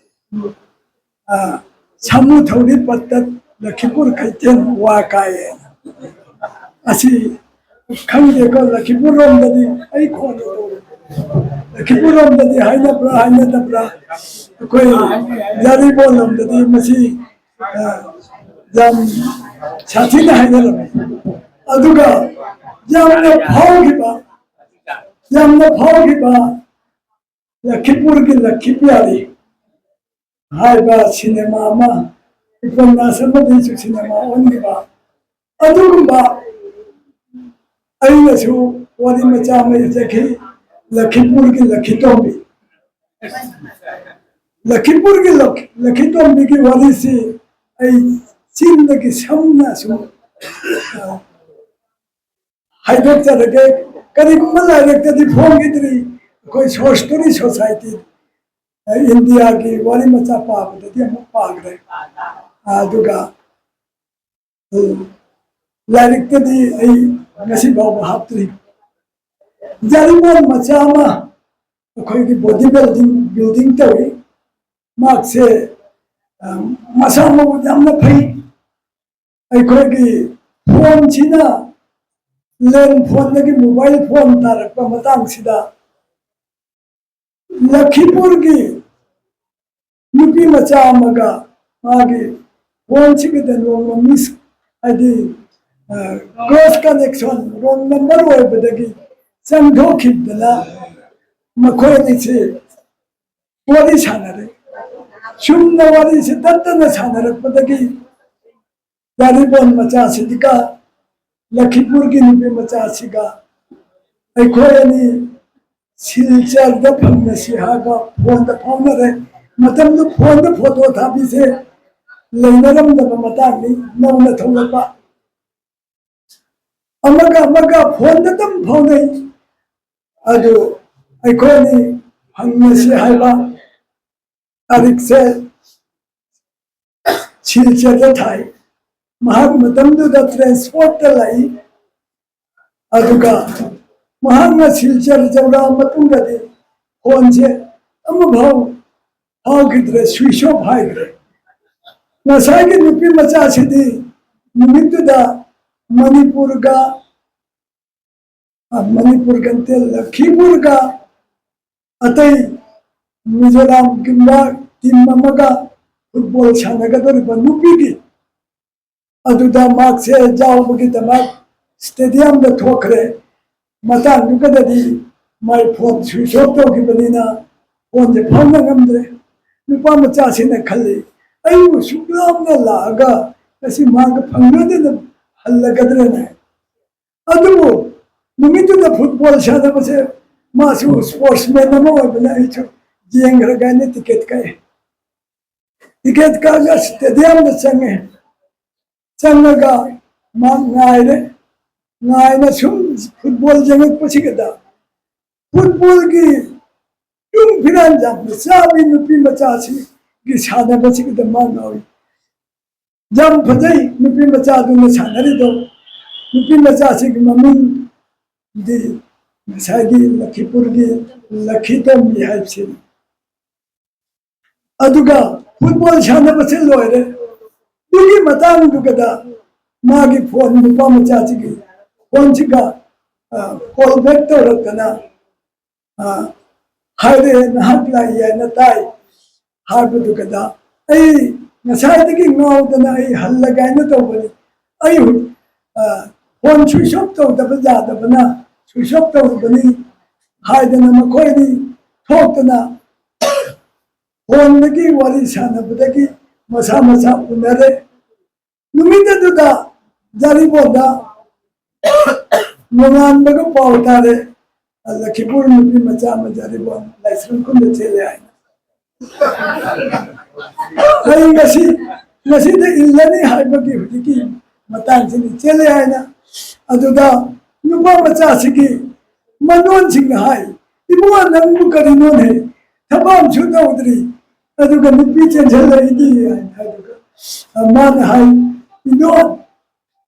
ꯑ, "ꯁꯥꯃꯨ ꯊꯧꯔꯤ ꯄꯠꯇ ꯂꯈꯤꯄꯨꯔ ꯀꯩꯊꯦꯜ ꯋꯥ ꯀꯥꯏꯌꯦ"꯫ ꯑꯁꯤ ꯈꯪꯗꯦꯀꯣ, ꯂꯈꯤꯄꯨꯔ ꯔꯣꯝꯗꯗꯤ ꯑꯩ ꯈꯣꯟꯗ ꯇꯧꯔꯦ꯫ ꯂꯈꯤꯄꯨꯔ ꯔꯣꯝꯗꯗꯤ ꯍꯥꯏꯅꯕ꯭ꯔꯥ ꯍꯥꯏꯅꯗꯕ꯭ꯔꯥ? ꯑꯩꯈꯣꯏ ꯌꯥꯔꯤꯕꯣꯟ ꯂꯣꯝꯗꯗꯤ ꯃꯁꯤ, ꯑ, ꯌꯥꯝ ꯁꯥꯊꯤꯅ ꯍꯥꯏꯅꯔꯝꯃꯤ꯫ ꯑꯗꯨꯒ ꯌꯥꯝꯅ ꯐꯥꯎꯈꯤꯕ, ꯌꯥꯝꯅ ꯐꯥꯎꯈꯤꯕ ꯂꯈꯤꯄꯨꯔꯒꯤ ꯂꯈꯤꯄꯤꯌꯥꯔꯤ ꯍꯥꯏꯕ ꯁꯤꯅꯦꯃꯥ ꯑꯃ, ꯎꯄꯟꯌꯥꯁ ꯑꯃꯗꯒꯤꯁꯨ ꯁꯤꯅꯦꯃꯥ ꯑꯣꯟꯈꯤꯕ, ꯑꯗꯨꯒꯨꯝꯕ ꯑꯩꯅꯁꯨ ꯋꯥꯔꯤ ꯃꯆꯥ ꯑꯃ ꯏꯖꯈꯤ, ꯂꯈꯤꯄꯨꯔꯒꯤ ꯂꯈꯤꯇꯣꯝꯕꯤ꯫ ꯂꯈꯤꯄꯨꯔꯒꯤ ꯂꯛ-, ꯂꯈꯤꯇꯣꯝꯕꯤꯒꯤ ꯋꯥꯔꯤꯁꯤ ꯑꯩ ꯆꯤꯟꯗꯒꯤ ꯁꯝꯅ ꯁꯨꯝ, ꯑ, ꯍꯥꯏꯗꯣꯛꯆꯔꯒꯦ꯫ ꯀꯔꯤꯒꯨꯝꯕ ꯂꯥꯏꯔꯤꯛꯇꯗꯤ ꯐꯣꯡꯈꯤꯗ꯭ꯔꯤ, ꯑꯩꯈꯣꯏ ꯁꯣꯔꯠ ꯁ꯭ꯇꯣꯔꯤ ꯁꯣꯁꯥꯏꯇꯤ, ꯑ, ꯏꯟꯗꯤꯌꯥꯒꯤ ꯋꯥꯔꯤ ꯃꯆꯥ ꯄꯥꯕꯗꯗꯤ ꯑꯃꯨꯛ ꯄꯥꯈ꯭ꯔꯦ꯫ ꯑ, ꯑꯗꯨꯒ ꯂꯥꯏꯔꯤꯛꯇꯗꯤ ꯑꯩ ꯉꯁꯤ ꯐꯥꯎꯕ ꯍꯥꯞꯇ꯭ꯔꯤ꯫ ꯖꯥꯔꯤꯕꯣꯟ ꯃꯆꯥ ꯑꯃ ꯑꯩꯈꯣꯏꯒꯤ ꯕꯣꯗꯤ ꯕꯤꯜꯗꯤꯡ, ꯕꯤꯜꯗꯤꯡ ꯇꯧꯏ꯫ ꯃꯍꯥꯛꯁꯦ, ꯑ, ꯃꯁꯥ ꯃꯎ ꯌꯥꯝꯅ ꯐꯩ꯫ ꯑꯩꯈꯣꯏꯒꯤ ꯐꯣꯟꯁꯤꯅ, ꯂꯦꯟ ꯐꯣꯟꯗꯒꯤ ꯃꯣꯕꯥꯏꯜ ꯐꯣꯟ ꯇꯥꯔꯛꯄ ꯃꯇꯥꯡꯁꯤꯗ, ꯂꯈꯤꯄꯨꯔꯒꯤ ꯅꯨꯄꯤ ꯃꯆꯥ ꯑꯃꯒ ꯃꯥꯒꯤ ꯐꯣꯟꯁꯤꯒꯤꯗ ꯅꯣꯡꯃ ꯃꯤꯁ, ꯍꯥꯏꯗꯤ, ꯑ, ꯀ꯭ꯔꯣꯁ ꯀꯅꯦꯛꯁꯟ, ꯔꯣꯡ ꯅꯝꯕꯔ ꯑꯣꯏꯕꯗꯒꯤ ꯆꯪꯊꯣꯛꯈꯤꯕꯗꯅ ꯃꯈꯣꯏ ꯑꯅꯤꯁꯤ ꯋꯥꯔꯤ ꯁꯥꯟꯅꯔꯦ꯫ ꯆꯨꯝꯅ ꯋꯥꯔꯤꯁꯤ ꯇꯠꯇꯅ ꯁꯥꯟꯅꯔꯛꯄꯗꯒꯤ ꯖꯥꯔꯤꯕꯣꯟ ꯃꯆꯥꯁꯤꯗꯤꯒ ꯂꯈꯤꯄꯨꯔꯒꯤ ꯅꯨꯄꯤ ꯃꯆꯥꯁꯤꯒ ꯑꯩꯈꯣꯏ ꯑꯅꯤ ꯁꯤꯜꯆꯔꯗ ꯐꯪꯅꯁꯤ ꯍꯥꯏꯕ ꯐꯣꯟꯗ ꯐꯥꯎꯅꯔꯦ꯫ ꯃꯇꯝꯗꯨ ꯐꯣꯟꯗ ꯐꯣꯇꯣ ꯊꯥꯕꯤꯁꯦ ꯂꯩꯅꯔꯝꯗꯕ ꯃꯇꯥꯡꯅꯤ, ꯅꯧꯅ ꯊꯣꯛꯂꯛꯄ꯫ ꯑꯃꯒ ꯑꯃꯒ ꯐꯣꯟꯗ ꯑꯗꯨꯝ ꯐꯥꯎꯅꯩ꯫ ꯑꯗꯨ ꯑꯩꯈꯣꯏ ꯑꯅꯤ ꯐꯪꯅꯁꯤ ꯍꯥꯏꯕ ꯇꯥꯔꯤꯛꯁꯦ ꯁꯤꯜꯆꯔꯗ ꯊꯥꯏ꯫ ꯃꯍꯥꯛ ꯃꯇꯝꯗꯨꯗ ꯇ꯭ꯔꯥꯟꯁꯄꯣꯔꯠꯇ ꯂꯥꯛꯏ꯫ ꯑꯗꯨꯒ ꯃꯍꯥꯛꯅ ꯁꯤꯜꯆꯔ ꯌꯧꯔꯛꯑ ꯃꯇꯨꯡꯗꯗꯤ ꯐꯣꯟꯁꯦ ꯑꯃꯐꯥꯎ ꯐꯥꯎꯈꯤꯗ꯭ꯔꯦ, ꯁ꯭ꯋꯤꯆ ꯑꯣꯐ ꯍꯥꯏꯈ꯭ꯔꯦ꯫ ꯉꯁꯥꯏꯒꯤ ꯅꯨꯄꯤ ꯃꯆꯥꯁꯤꯗꯤ ꯅꯨꯃꯤꯠꯇꯨꯗ ꯃꯅꯤꯄꯨꯔꯒ, ꯑ, ꯃꯅꯤꯄꯨꯔꯒ ꯅꯠꯇꯦ, ꯂꯈꯤꯄꯨꯔꯒ ꯑꯇꯩ ꯃꯤꯖꯣꯔꯥꯝꯒꯨꯝꯕ ꯇꯤꯝ ꯑꯃꯒ ꯐꯨꯠꯕꯣꯜ ꯁꯥꯟꯅꯒꯗꯧꯔꯤꯕ ꯅꯨꯄꯤꯒꯤ ꯑꯗꯨꯗ ꯃꯍꯥꯛꯁꯦ ꯌꯥꯎꯕꯒꯤꯗꯃꯛ ꯁ꯭ꯇꯦꯗꯤꯌꯝꯗ ꯊꯣꯛꯈ꯭ꯔꯦ꯫ ꯃꯇꯥꯡꯗꯨꯒꯗꯗꯤ ꯃꯥꯏ ꯐꯣꯟ ꯁ꯭ꯋꯤꯆ ꯑꯣꯐ ꯇꯧꯈꯤꯕꯅꯤꯅ ꯐꯣꯟꯁꯦ ꯐꯥꯎꯅ ꯉꯝꯗ꯭ꯔꯦ꯫ ꯅꯨꯄꯥ ꯃꯆꯥꯁꯤꯅ ꯈꯜꯂꯤ, "ꯑꯩꯕꯨ ꯁꯨꯛ ꯂꯥꯞꯅ ꯂꯥꯛꯑꯒ ꯉꯁꯤ ꯃꯥꯒ ꯐꯪꯅꯗꯅ ꯍꯜꯂꯒꯗ꯭ꯔꯅꯦ?" ꯑꯗꯨꯕꯨ ꯅꯨꯃꯤꯠꯇꯨꯗ ꯐꯨꯠꯕꯣꯜ ꯁꯥꯟꯅꯕꯁꯦ ꯃꯥꯁꯨ ꯁ꯭ꯄꯣꯔꯠꯁꯃꯦꯟ ꯑꯃ ꯑꯣꯏꯕꯅ ꯑꯩꯁꯨ ꯌꯦꯡꯈ꯭ꯔꯒ ꯑꯩꯅ ꯇꯤꯀꯦꯠ ꯀꯛꯑꯦ꯫ ꯇꯤꯀꯦꯠ ꯀꯛꯑꯒ ꯁ꯭ꯇꯦꯗꯤꯌꯝꯗ ꯆꯪꯉꯦ꯫ ꯆꯪꯉꯒ ꯃꯥ ꯉꯥꯏꯔꯦ꯫ ꯉꯥꯏꯅ ꯁꯨꯝ ꯐꯨꯠꯕꯣꯜ ꯌꯦꯡꯉꯛꯄꯁꯤꯒꯗ ꯐꯨꯠꯕꯣꯜꯒꯤ ꯇꯨꯡ ꯐꯤꯔꯥꯟ ꯌꯥꯝꯅ ꯆꯥꯕꯤ ꯅꯨꯄꯤ ꯃꯆꯥꯁꯤꯒꯤ ꯁꯥꯟꯅꯕꯁꯤꯒꯗ ꯃꯥ ꯉꯥꯎꯏ꯫ ꯌꯥꯝ ꯐꯖꯩ ꯅꯨꯄꯤ ꯃꯆꯥꯗꯨꯅ ꯁꯥꯟꯅꯔꯤꯗꯣ꯫ ꯅꯨꯄꯤ ꯃꯆꯥꯁꯤꯒꯤ ꯃꯃꯤꯡꯗꯤ ꯉꯁꯥꯏꯒꯤ ꯂꯈꯤꯄꯨꯔꯒꯤ ꯂꯈꯤ ꯇꯣꯝꯕꯤ ꯍꯥꯏꯕꯁꯤꯅꯤ꯫ ꯑꯗꯨꯒ ꯐꯨꯠꯕꯣꯜ ꯁꯥꯟꯅꯕꯁꯤ ꯂꯣꯏꯔꯦ꯫ ꯑꯗꯨꯒꯤ ꯃꯇꯥꯡꯗꯨꯒꯗ ꯃꯥꯒꯤ ꯐꯣꯟ, ꯅꯨꯄꯥ ꯃꯆꯥꯁꯤꯒꯤ ꯐꯣꯟꯁꯤꯒ, ꯑ, ꯀꯣꯜ ꯕꯦꯛ ꯇꯧꯔꯛꯇꯅ, ꯑ, ꯍꯥꯏꯔꯛꯑꯦ, "ꯅꯍꯥꯛ ꯂꯥꯛꯏ ꯍꯥꯏꯅ ꯇꯥꯏ" ꯍꯥꯏꯕꯗꯨꯒꯗ ꯑꯩ ꯉꯁꯥꯏꯗꯒꯤ ꯉꯥꯎꯗꯅ ꯑꯩ ꯍꯜꯂꯒꯦ ꯍꯥꯏꯅ ꯇꯧꯕꯅꯤ꯫ ꯑꯩ, ꯑ, ꯐꯣꯟ ꯁ꯭ꯋꯤꯆ ꯑꯣꯐ ꯇꯧꯗꯕ ꯌꯥꯗꯕꯅ ꯁ꯭ꯋꯤꯆ ꯑꯣꯐ ꯇꯧꯔꯨꯕꯅꯤ ꯍꯥꯏꯗꯅ ꯃꯈꯣꯏ ꯑꯅꯤ ꯊꯣꯛꯇꯅ ꯐꯣꯟꯗꯒꯤ ꯋꯥꯔꯤ ꯁꯥꯟꯅꯕꯗꯒꯤ ꯃꯁꯥ ꯃꯁꯥ ꯎꯅꯔꯦ꯫ ꯅꯨꯃꯤꯠ ꯑꯗꯨꯗ ꯖꯥꯔꯤꯕꯣꯟꯗ ꯅꯣꯡꯉꯥꯟꯕꯒ ꯄꯥꯎ ꯇꯥꯔꯦ, "ꯂꯈꯤꯄꯨꯔ ꯅꯨꯄꯤ ꯃꯆꯥ ꯑꯃ ꯖꯥꯔꯤꯕꯣꯟ ꯂꯥꯏꯁ꯭ꯔꯝ ꯈꯨꯟꯗ ꯆꯦꯜꯂꯦ" ꯍꯥꯏꯅ꯫ ꯑꯩ ꯉꯁꯤ, ꯉꯁꯤꯗ ꯏꯜꯂꯅꯤ ꯍꯥꯏꯕꯒꯤ ꯍꯧꯖꯤꯛꯀꯤ ꯃꯇꯥꯡꯁꯤꯗꯤ ꯆꯦꯜꯂꯦ ꯍꯥꯏꯅ꯫ ꯑꯗꯨꯗ ꯅꯨꯄꯥ ꯃꯆꯥꯁꯤꯒꯤ ꯃꯅꯣꯟꯁꯤꯡꯅ ꯍꯥꯏ, "ꯏꯕꯨꯡꯉꯣ, ꯅꯪꯕꯨ ꯀꯔꯤꯅꯣꯅꯦ? ꯊꯕꯛ ꯑꯃꯁꯨ ꯇꯧꯗ꯭ꯔꯤ, ꯑꯗꯨꯒ ꯅꯨꯄꯤ ꯆꯦꯟꯁꯤꯜꯂꯛꯏꯗꯤ" ꯍꯥꯏꯅ꯫ ꯑꯗꯨꯒ ꯃꯥꯅ ꯍꯥꯏ, "ꯏꯅꯣ,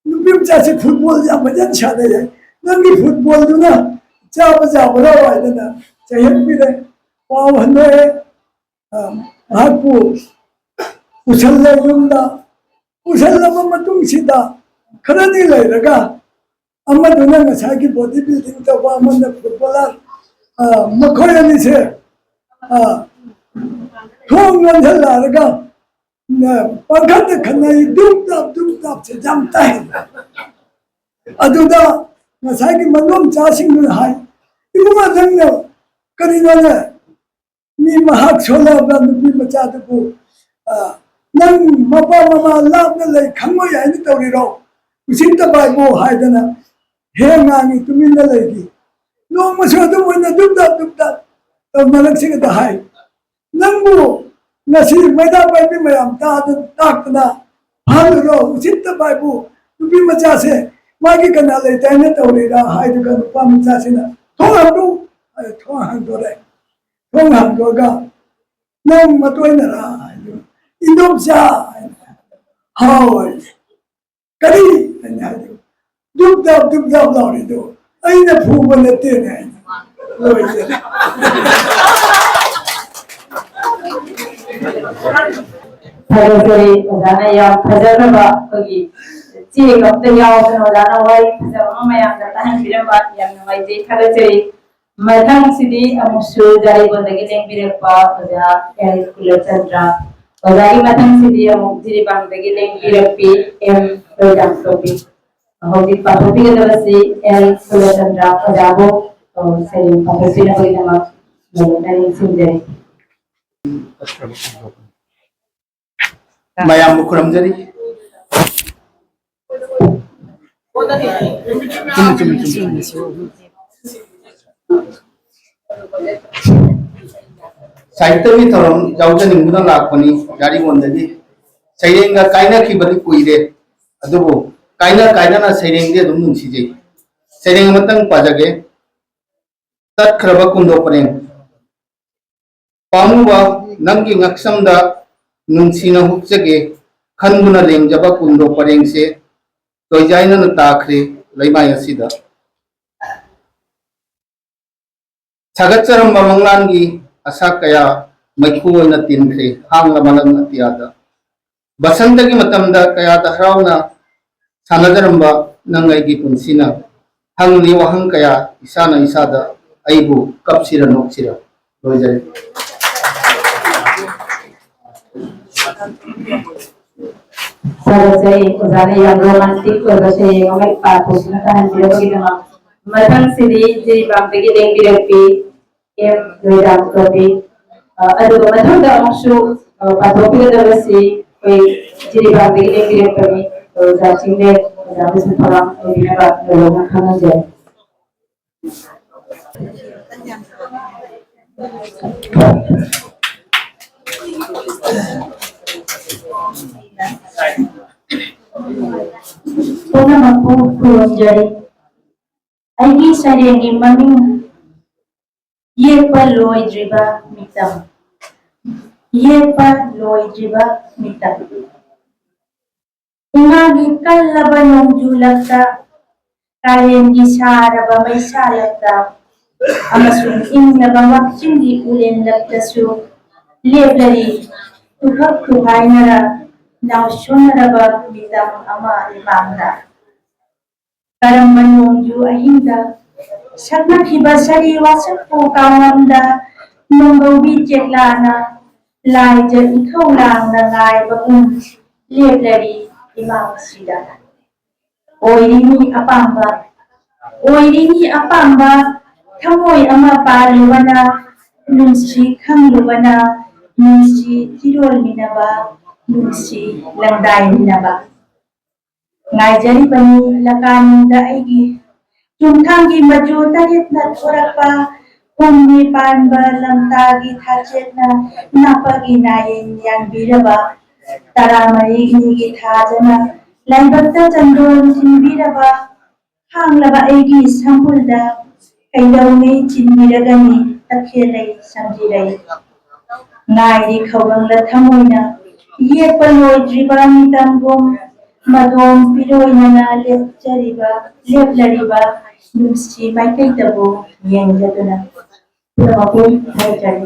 ꯅꯨꯄꯤ ꯃꯆꯥꯁꯦ ꯐꯨꯠꯕꯣꯜ ꯌꯥꯝ ꯐꯖꯅ ꯁꯥꯟꯅꯩ ꯍꯥꯏ, ꯅꯪꯒꯤ ꯐꯨꯠꯕꯣꯜꯗꯨꯅ ꯆꯥꯕ ꯌꯥꯕ꯭ꯔꯣ?" ꯍꯥꯏꯗꯅ ꯆꯩꯍꯟꯕꯤꯔꯦ꯫ ꯄꯥꯎ ꯍꯟꯗꯣꯛꯑꯦ꯫ ꯑ, ꯃꯍꯥꯛꯄꯨ ꯄꯨꯁꯜꯂꯦ ꯌꯨꯝꯗ꯫ ꯄꯨꯁꯜꯂꯕ ꯃꯇꯨꯡꯁꯤꯗ ꯈꯔꯗꯤ ꯂꯩꯔꯒ ꯑꯃꯗꯨꯅ ꯉꯁꯥꯏꯒꯤ ꯕꯣꯗꯤ ꯕꯤꯜꯗꯤꯡ ꯇꯧꯕ, ꯑꯃꯅ ꯐꯨꯠꯕꯣꯂꯔ, ꯑ, ꯃꯈꯣꯏ ꯑꯅꯤꯁꯦ, ꯑ, ꯊꯣꯡ ꯂꯣꯟꯁꯤꯜꯂꯛꯑꯒ, ꯑ, ꯄꯥꯡꯈꯠꯇ ꯈꯠꯅꯩ, ꯗꯨꯞ ꯗꯥꯞ, ꯗꯨꯞ ꯗꯥꯞꯁꯦ ꯌꯥꯝ ꯇꯥꯏ꯫ ꯑꯗꯨꯗ ꯉꯁꯥꯏꯒꯤ ꯃꯅꯣꯝꯆꯥꯁꯤꯡꯗꯨꯅ ꯍꯥꯏ, "ꯏꯕꯨꯡꯉꯣ, ꯅꯪꯅ ꯀꯔꯤꯅꯣꯅꯦ? ꯃꯤ ꯃꯍꯥꯛ ꯁꯣꯜꯂꯛꯑꯕ ꯅꯨꯄꯤ ꯃꯆꯥꯗꯨꯕꯨ, ꯑ, ꯅꯪ ꯃꯄꯥ ꯃꯃꯥ ꯂꯥꯞꯅ ꯂꯩ ꯈꯪꯉꯣꯏ ꯍꯥꯏꯅ ꯇꯧꯔꯤꯔꯣ? ꯎꯁꯤꯠꯇꯕ ꯍꯥꯏꯕꯨ" ꯍꯥꯏꯗꯅ ꯍꯦꯛ ꯉꯥꯡꯉꯤ, ꯇꯨꯃꯤꯟꯅ ꯂꯩꯈꯤ꯫ ꯅꯣꯡꯃꯁꯨ ꯑꯗꯨꯝ ꯑꯣꯏꯅ ꯗꯨꯞ ꯗꯥꯞ ꯗꯨꯞ ꯗꯥꯞ ꯇꯧꯅꯔꯛꯁꯤꯒꯗ ꯍꯥꯏ꯫ ꯅꯪꯕꯨ ꯉꯁꯤ ꯃꯩꯔꯥ ꯄꯥꯏꯕꯤ ꯃꯌꯥꯝ ꯇꯥꯗ-, ꯇꯥꯛꯇꯅ ꯐꯥꯍꯜꯂꯨꯔꯣ, ꯎꯁꯤꯠꯇꯕ ꯍꯥꯏꯕꯨ ꯅꯨꯄꯤ ꯃꯆꯥꯁꯦ ꯃꯥꯒꯤ ꯀꯅꯥ ꯂꯩꯇꯦ ꯍꯥꯏꯅ ꯇꯧꯔꯤꯔꯥ ꯍꯥꯏꯗꯨꯒ ꯅꯨꯄꯥ ꯃꯆꯥꯁꯤꯅ "ꯊꯣꯡ ꯍꯥꯡꯗꯣꯛꯎ" ꯍꯥꯏ, ꯊꯣꯡ ꯍꯥꯡꯗꯣꯔꯦ꯫ ꯊꯣꯡ ꯍꯥꯡꯗꯣꯛꯑꯒ "ꯅꯪ ꯃꯇꯣꯏꯅꯔꯥ?" ꯍꯥꯏꯗꯨ "ꯏꯟꯗꯣꯝꯆꯥ" ꯍꯥꯏꯅ "ꯍꯥꯎ" ꯍꯥꯏ꯫ "ꯀꯔꯤ?" ꯍꯥꯏꯅ ꯍꯥꯏꯗꯨ "ꯗꯨꯞ ꯗꯥꯞ ꯗꯨꯞ ꯗꯥꯞ ꯂꯥꯎꯔꯤꯗꯨ ꯑꯩꯅ ꯐꯨꯕ ꯅꯠꯇꯦꯅꯦ" ꯍꯥꯏꯅ ꯂꯣꯏꯔꯦ꯫ ꯊꯥꯒꯠꯆꯔꯤ ꯑꯣꯖꯥꯅ ꯌꯥꯝ ꯐꯖꯈ꯭ꯔꯕ ꯑꯩꯈꯣꯏꯒꯤ ꯆꯦ ꯑꯃꯇ ꯌꯥꯎꯗꯅ ꯑꯣꯖꯥꯅ ꯋꯥꯔꯤ ꯐꯖꯕ ꯑꯃ ꯃꯌꯥꯝꯗ ꯇꯥꯍꯟꯕꯤꯔꯝꯕ ꯌꯥꯝ ꯅꯨꯡꯉꯥꯏꯖꯩ, ꯊꯥꯒꯠꯆꯔꯤ꯫ ꯃꯊꯪꯁꯤꯗꯤ ꯑꯃꯨꯛꯁꯨ ꯖꯥꯔꯤꯕꯣꯟꯗꯒꯤ ꯂꯦꯡꯕꯤꯔꯛꯄ ꯑꯣꯖꯥ ꯑꯦꯜ ꯀꯨꯂꯆꯟꯗ꯭ꯔ꯫ ꯑꯣꯖꯥꯒꯤ ꯃꯊꯪꯁꯤꯗꯤ ꯑꯃꯨꯛ ꯖꯤꯔꯤꯕꯥꯝꯗꯒꯤ ꯂꯦꯡꯕꯤꯔꯛꯄꯤ ꯑꯦꯝ ꯂꯣꯏꯗꯥꯝꯇꯣꯝꯕꯤ꯫ ꯍꯧꯖꯤꯛ ꯄꯥꯡꯊꯣꯛꯄꯤꯒꯗꯕꯁꯤ ꯑꯦꯜ ꯀꯨꯂꯆꯟꯗ꯭ꯔ ꯑꯣꯖꯥꯕꯨ, ꯑ, ꯁꯩꯔꯦꯡ ꯄꯥꯡꯊꯣꯛꯄꯤꯅꯕꯒꯤꯗꯃꯛ ꯂꯣꯏꯅ ꯅꯤꯡꯁꯤꯡꯖꯔꯤ꯫ ꯃꯌꯥꯝꯕꯨ ꯈꯨꯔꯨꯝꯖꯔꯤ꯫ ꯆꯨꯝꯃꯤ, ꯆꯨꯝꯃꯤ, ꯆꯨꯝꯃꯤ, ꯆꯨꯝꯃꯤ꯫ ꯁꯥꯍꯤꯇ꯭ꯌꯒꯤ ꯊꯧꯔꯝ ꯌꯥꯎꯖꯅꯤꯡꯗꯨꯅ ꯂꯥꯛꯄꯅꯤ ꯖꯥꯔꯤꯕꯣꯟꯗꯒꯤ꯫ ꯁꯩꯔꯦꯡꯒ ꯀꯥꯏꯅꯈꯤꯕꯗꯤ ꯀꯨꯏꯔꯦ, ꯑꯗꯨꯕꯨ ꯀꯥꯏꯅ ꯀꯥꯏꯅꯅ ꯁꯩꯔꯦꯡꯗꯤ ꯑꯗꯨꯝ ꯅꯨꯡꯁꯤꯖꯩ꯫ ꯁꯩꯔꯦꯡ ꯑꯃꯇꯪ ꯄꯥꯖꯒꯦ꯫ ꯇꯠꯈ꯭ꯔꯕ ꯀꯨꯟꯗꯣ ꯄꯔꯦꯡ꯫ ꯄꯥꯝꯃꯨꯕ ꯅꯪꯒꯤ ꯉꯛꯁꯝꯗ ꯅꯨꯡꯁꯤꯅ ꯍꯨꯞꯆꯒꯦ ꯈꯟꯗꯨꯅ ꯂꯦꯡꯖꯕ ꯀꯨꯟꯗꯣ ꯄꯔꯦꯡꯁꯦ ꯇꯣꯏꯖꯥꯏꯅꯅ ꯇꯥꯈ꯭ꯔꯦ ꯂꯩꯃꯥꯏ ꯑꯁꯤꯗ꯫ ꯁꯥꯒꯠꯆꯔꯝꯕ ꯃꯪꯂꯥꯟꯒꯤ ꯑꯁꯥ ꯀꯌꯥ ꯃꯩꯈꯨ ꯑꯣꯏꯅ ꯇꯤꯟꯈ꯭ꯔꯦ ꯍꯥꯡꯂ ꯃꯂꯪ ꯑꯇꯤꯌꯥꯗ꯫ ꯕꯁꯟꯇꯒꯤ ꯃꯇꯝꯗ ꯀꯌꯥꯗ ꯍꯔꯥꯎꯅ ꯁꯥꯟꯅꯖꯔꯝꯕ ꯅꯪ ꯑꯩꯒꯤ ꯄꯨꯟꯁꯤꯅ ꯍꯪꯂꯤ ꯋꯥꯍꯪ ꯀꯌꯥ ꯏꯁꯥꯅ ꯏꯁꯥꯗ ꯑꯩꯕꯨ ꯀꯞꯁꯤꯔ ꯅꯣꯛꯁꯤꯔ꯫ ꯂꯣꯏꯖꯔꯦ꯫ ꯊꯥꯒꯠꯆꯩ ꯑꯣꯖꯥꯅ ꯌꯥꯝ ꯔꯣꯃꯥꯟꯇꯤꯛ ꯑꯣꯏꯕ ꯁꯩꯔꯦꯡ ꯑꯃ ꯄꯥꯊꯣꯛꯇꯨꯅ ꯇꯥꯍꯟꯕꯤꯔꯛꯄꯒꯤꯗꯃꯛ꯫ ꯃꯊꯪꯁꯤꯗꯤ ꯖꯤꯔꯤꯕꯥꯝꯗꯒꯤ ꯂꯦꯡꯕꯤꯔꯛꯄꯤ ꯑꯦꯝ ꯂꯣꯏꯗꯥꯝ ꯇꯣꯝꯕꯤ꯫ ꯑ, ꯑꯗꯨꯒ ꯃꯊꯪꯗ ꯑꯃꯨꯛꯁꯨ, ꯑ, ꯄꯥꯊꯣꯛꯄꯤꯒꯗꯕꯁꯤ ꯑꯩꯈꯣꯏ ꯖꯤꯔꯤꯕꯥꯝꯗꯒꯤ ꯂꯦꯡꯕꯤꯔꯛꯄꯅꯤ꯫ ꯑ, ꯑꯣꯖꯥ ꯆꯤꯡꯂꯦꯟ ꯑꯣꯖꯥꯕꯨꯁꯨ ꯊꯧꯔꯥꯡ ꯇꯧꯕꯤꯅꯕ ꯂꯣꯏꯅꯃꯛ ꯈꯪꯍꯟꯖꯔꯤ꯫ ꯄꯨꯝꯅꯃꯛꯄꯨ ꯈꯨꯔꯨꯝꯖꯔꯤ꯫ ꯑꯩꯒꯤ ꯁꯩꯔꯦꯡꯒꯤ ꯃꯃꯤꯡ ꯌꯦꯛꯄ ꯂꯣꯏꯗ꯭ꯔꯤꯕ ꯃꯤꯇꯝ꯫ ꯌꯦꯛꯄ ꯂꯣꯏꯗ꯭ꯔꯤꯕ ꯃꯤꯇꯝ꯫ ꯏꯉꯥꯒꯤ ꯀꯜꯂꯕ ꯅꯣꯡꯖꯨ ꯂꯛꯇ, ꯀꯥꯂꯦꯟꯒꯤ ꯁꯥꯔꯕ ꯃꯩꯁꯥ ꯂꯛꯇ, ꯑꯃꯁꯨꯡ ꯏꯪꯂꯕ ꯋꯥꯛꯆꯤꯡꯒꯤ ꯎꯂꯦꯟ ꯂꯛꯇꯁꯨ ꯂꯦꯞꯂꯔꯤ ꯇꯨꯍꯛ ꯇꯨꯍꯥꯏꯅꯔ ꯅꯥꯎꯁꯣꯟꯅꯔꯕ ꯃꯤꯇꯝ ꯑꯃ ꯏꯃꯥꯡꯗ꯫ ꯀꯔꯝꯕ ꯅꯣꯡꯖꯨ ꯑꯍꯤꯡꯗ ꯁꯛꯅꯈꯤꯕ ꯁꯥꯔꯤ ꯋꯥꯁꯛꯄꯨ ꯀꯥꯡꯂꯝꯗ ꯅꯣꯡꯒꯧꯕꯤ ꯆꯦꯛꯂꯥꯅ ꯂꯥꯏꯖ ꯏꯊꯧ ꯂꯥꯡꯅ ꯉꯥꯏꯕꯒꯨꯝ ꯂꯦꯞꯂꯔꯤ ꯏꯃꯥꯡꯁꯤꯗ꯫ ꯑꯣꯏꯔꯤꯅꯤ ꯑꯄꯥꯝꯕ, ꯑꯣꯏꯔꯤꯅꯤ ꯑꯄꯥꯝꯕ ꯊꯃꯣꯏ ꯑꯃ ꯄꯥꯜꯂꯨꯕꯅ, ꯅꯨꯡꯁꯤ ꯈꯪꯂꯨꯕꯅ, ꯅꯨꯡꯁꯤ ꯊꯤꯔꯣꯜꯃꯤꯟꯅꯕ, ꯅꯨꯡꯁꯤ ꯂꯪꯗꯥꯏꯃꯤꯟꯅꯕ꯫ ꯉꯥꯏꯖꯔꯤꯕꯅꯤ ꯂꯀꯥꯅꯨꯡꯗ ꯑꯩꯒꯤ ꯆꯨꯝꯊꯥꯡꯒꯤ ꯃꯆꯨ ꯇꯔꯦꯠꯅ ꯊꯣꯔꯛꯄ ꯍꯨꯝꯅꯤ ꯄꯥꯟꯕ ꯂꯝꯇꯥꯒꯤ ꯊꯥꯆꯦꯠꯅ ꯅꯥꯄꯒꯤ ꯅꯥꯌꯦꯟ ꯌꯥꯟꯕꯤꯔꯕ, ꯇꯔꯥꯃꯔꯤꯅꯤꯒꯤ ꯊꯥꯖꯅ ꯂꯥꯏꯕꯛꯇ ꯆꯟꯗꯣꯟ ꯊꯤꯟꯕꯤꯔꯕ, ꯍꯥꯡꯂꯕ ꯑꯩꯒꯤ ꯁꯝꯕꯨꯜꯗ ꯀꯩꯗꯧꯉꯩ ꯆꯤꯟꯕꯤꯔꯒꯅꯤ ꯇꯈꯦꯜꯂꯩ ꯁꯝꯖꯤꯔꯩ꯫ ꯉꯥꯏꯔꯤ ꯈꯧꯔꯪꯂ ꯊꯃꯣꯏꯅ ꯌꯦꯛꯄ ꯂꯣꯏꯗ꯭ꯔꯤꯕ ꯃꯤꯇꯝꯒꯨꯝ ꯃꯗꯣꯝ ꯄꯤꯔꯣꯏꯅꯅ ꯂꯦꯞꯆꯔꯤꯕ, ꯂꯦꯞꯂꯔꯤꯕ ꯅꯨꯡꯁꯤ ꯃꯥꯏꯀꯩꯗꯕꯨ ꯌꯦꯡꯖꯗꯨꯅ꯫ ꯄꯨꯝꯅꯃꯛꯄꯨ ꯊꯥꯒꯠꯆꯔꯤ꯫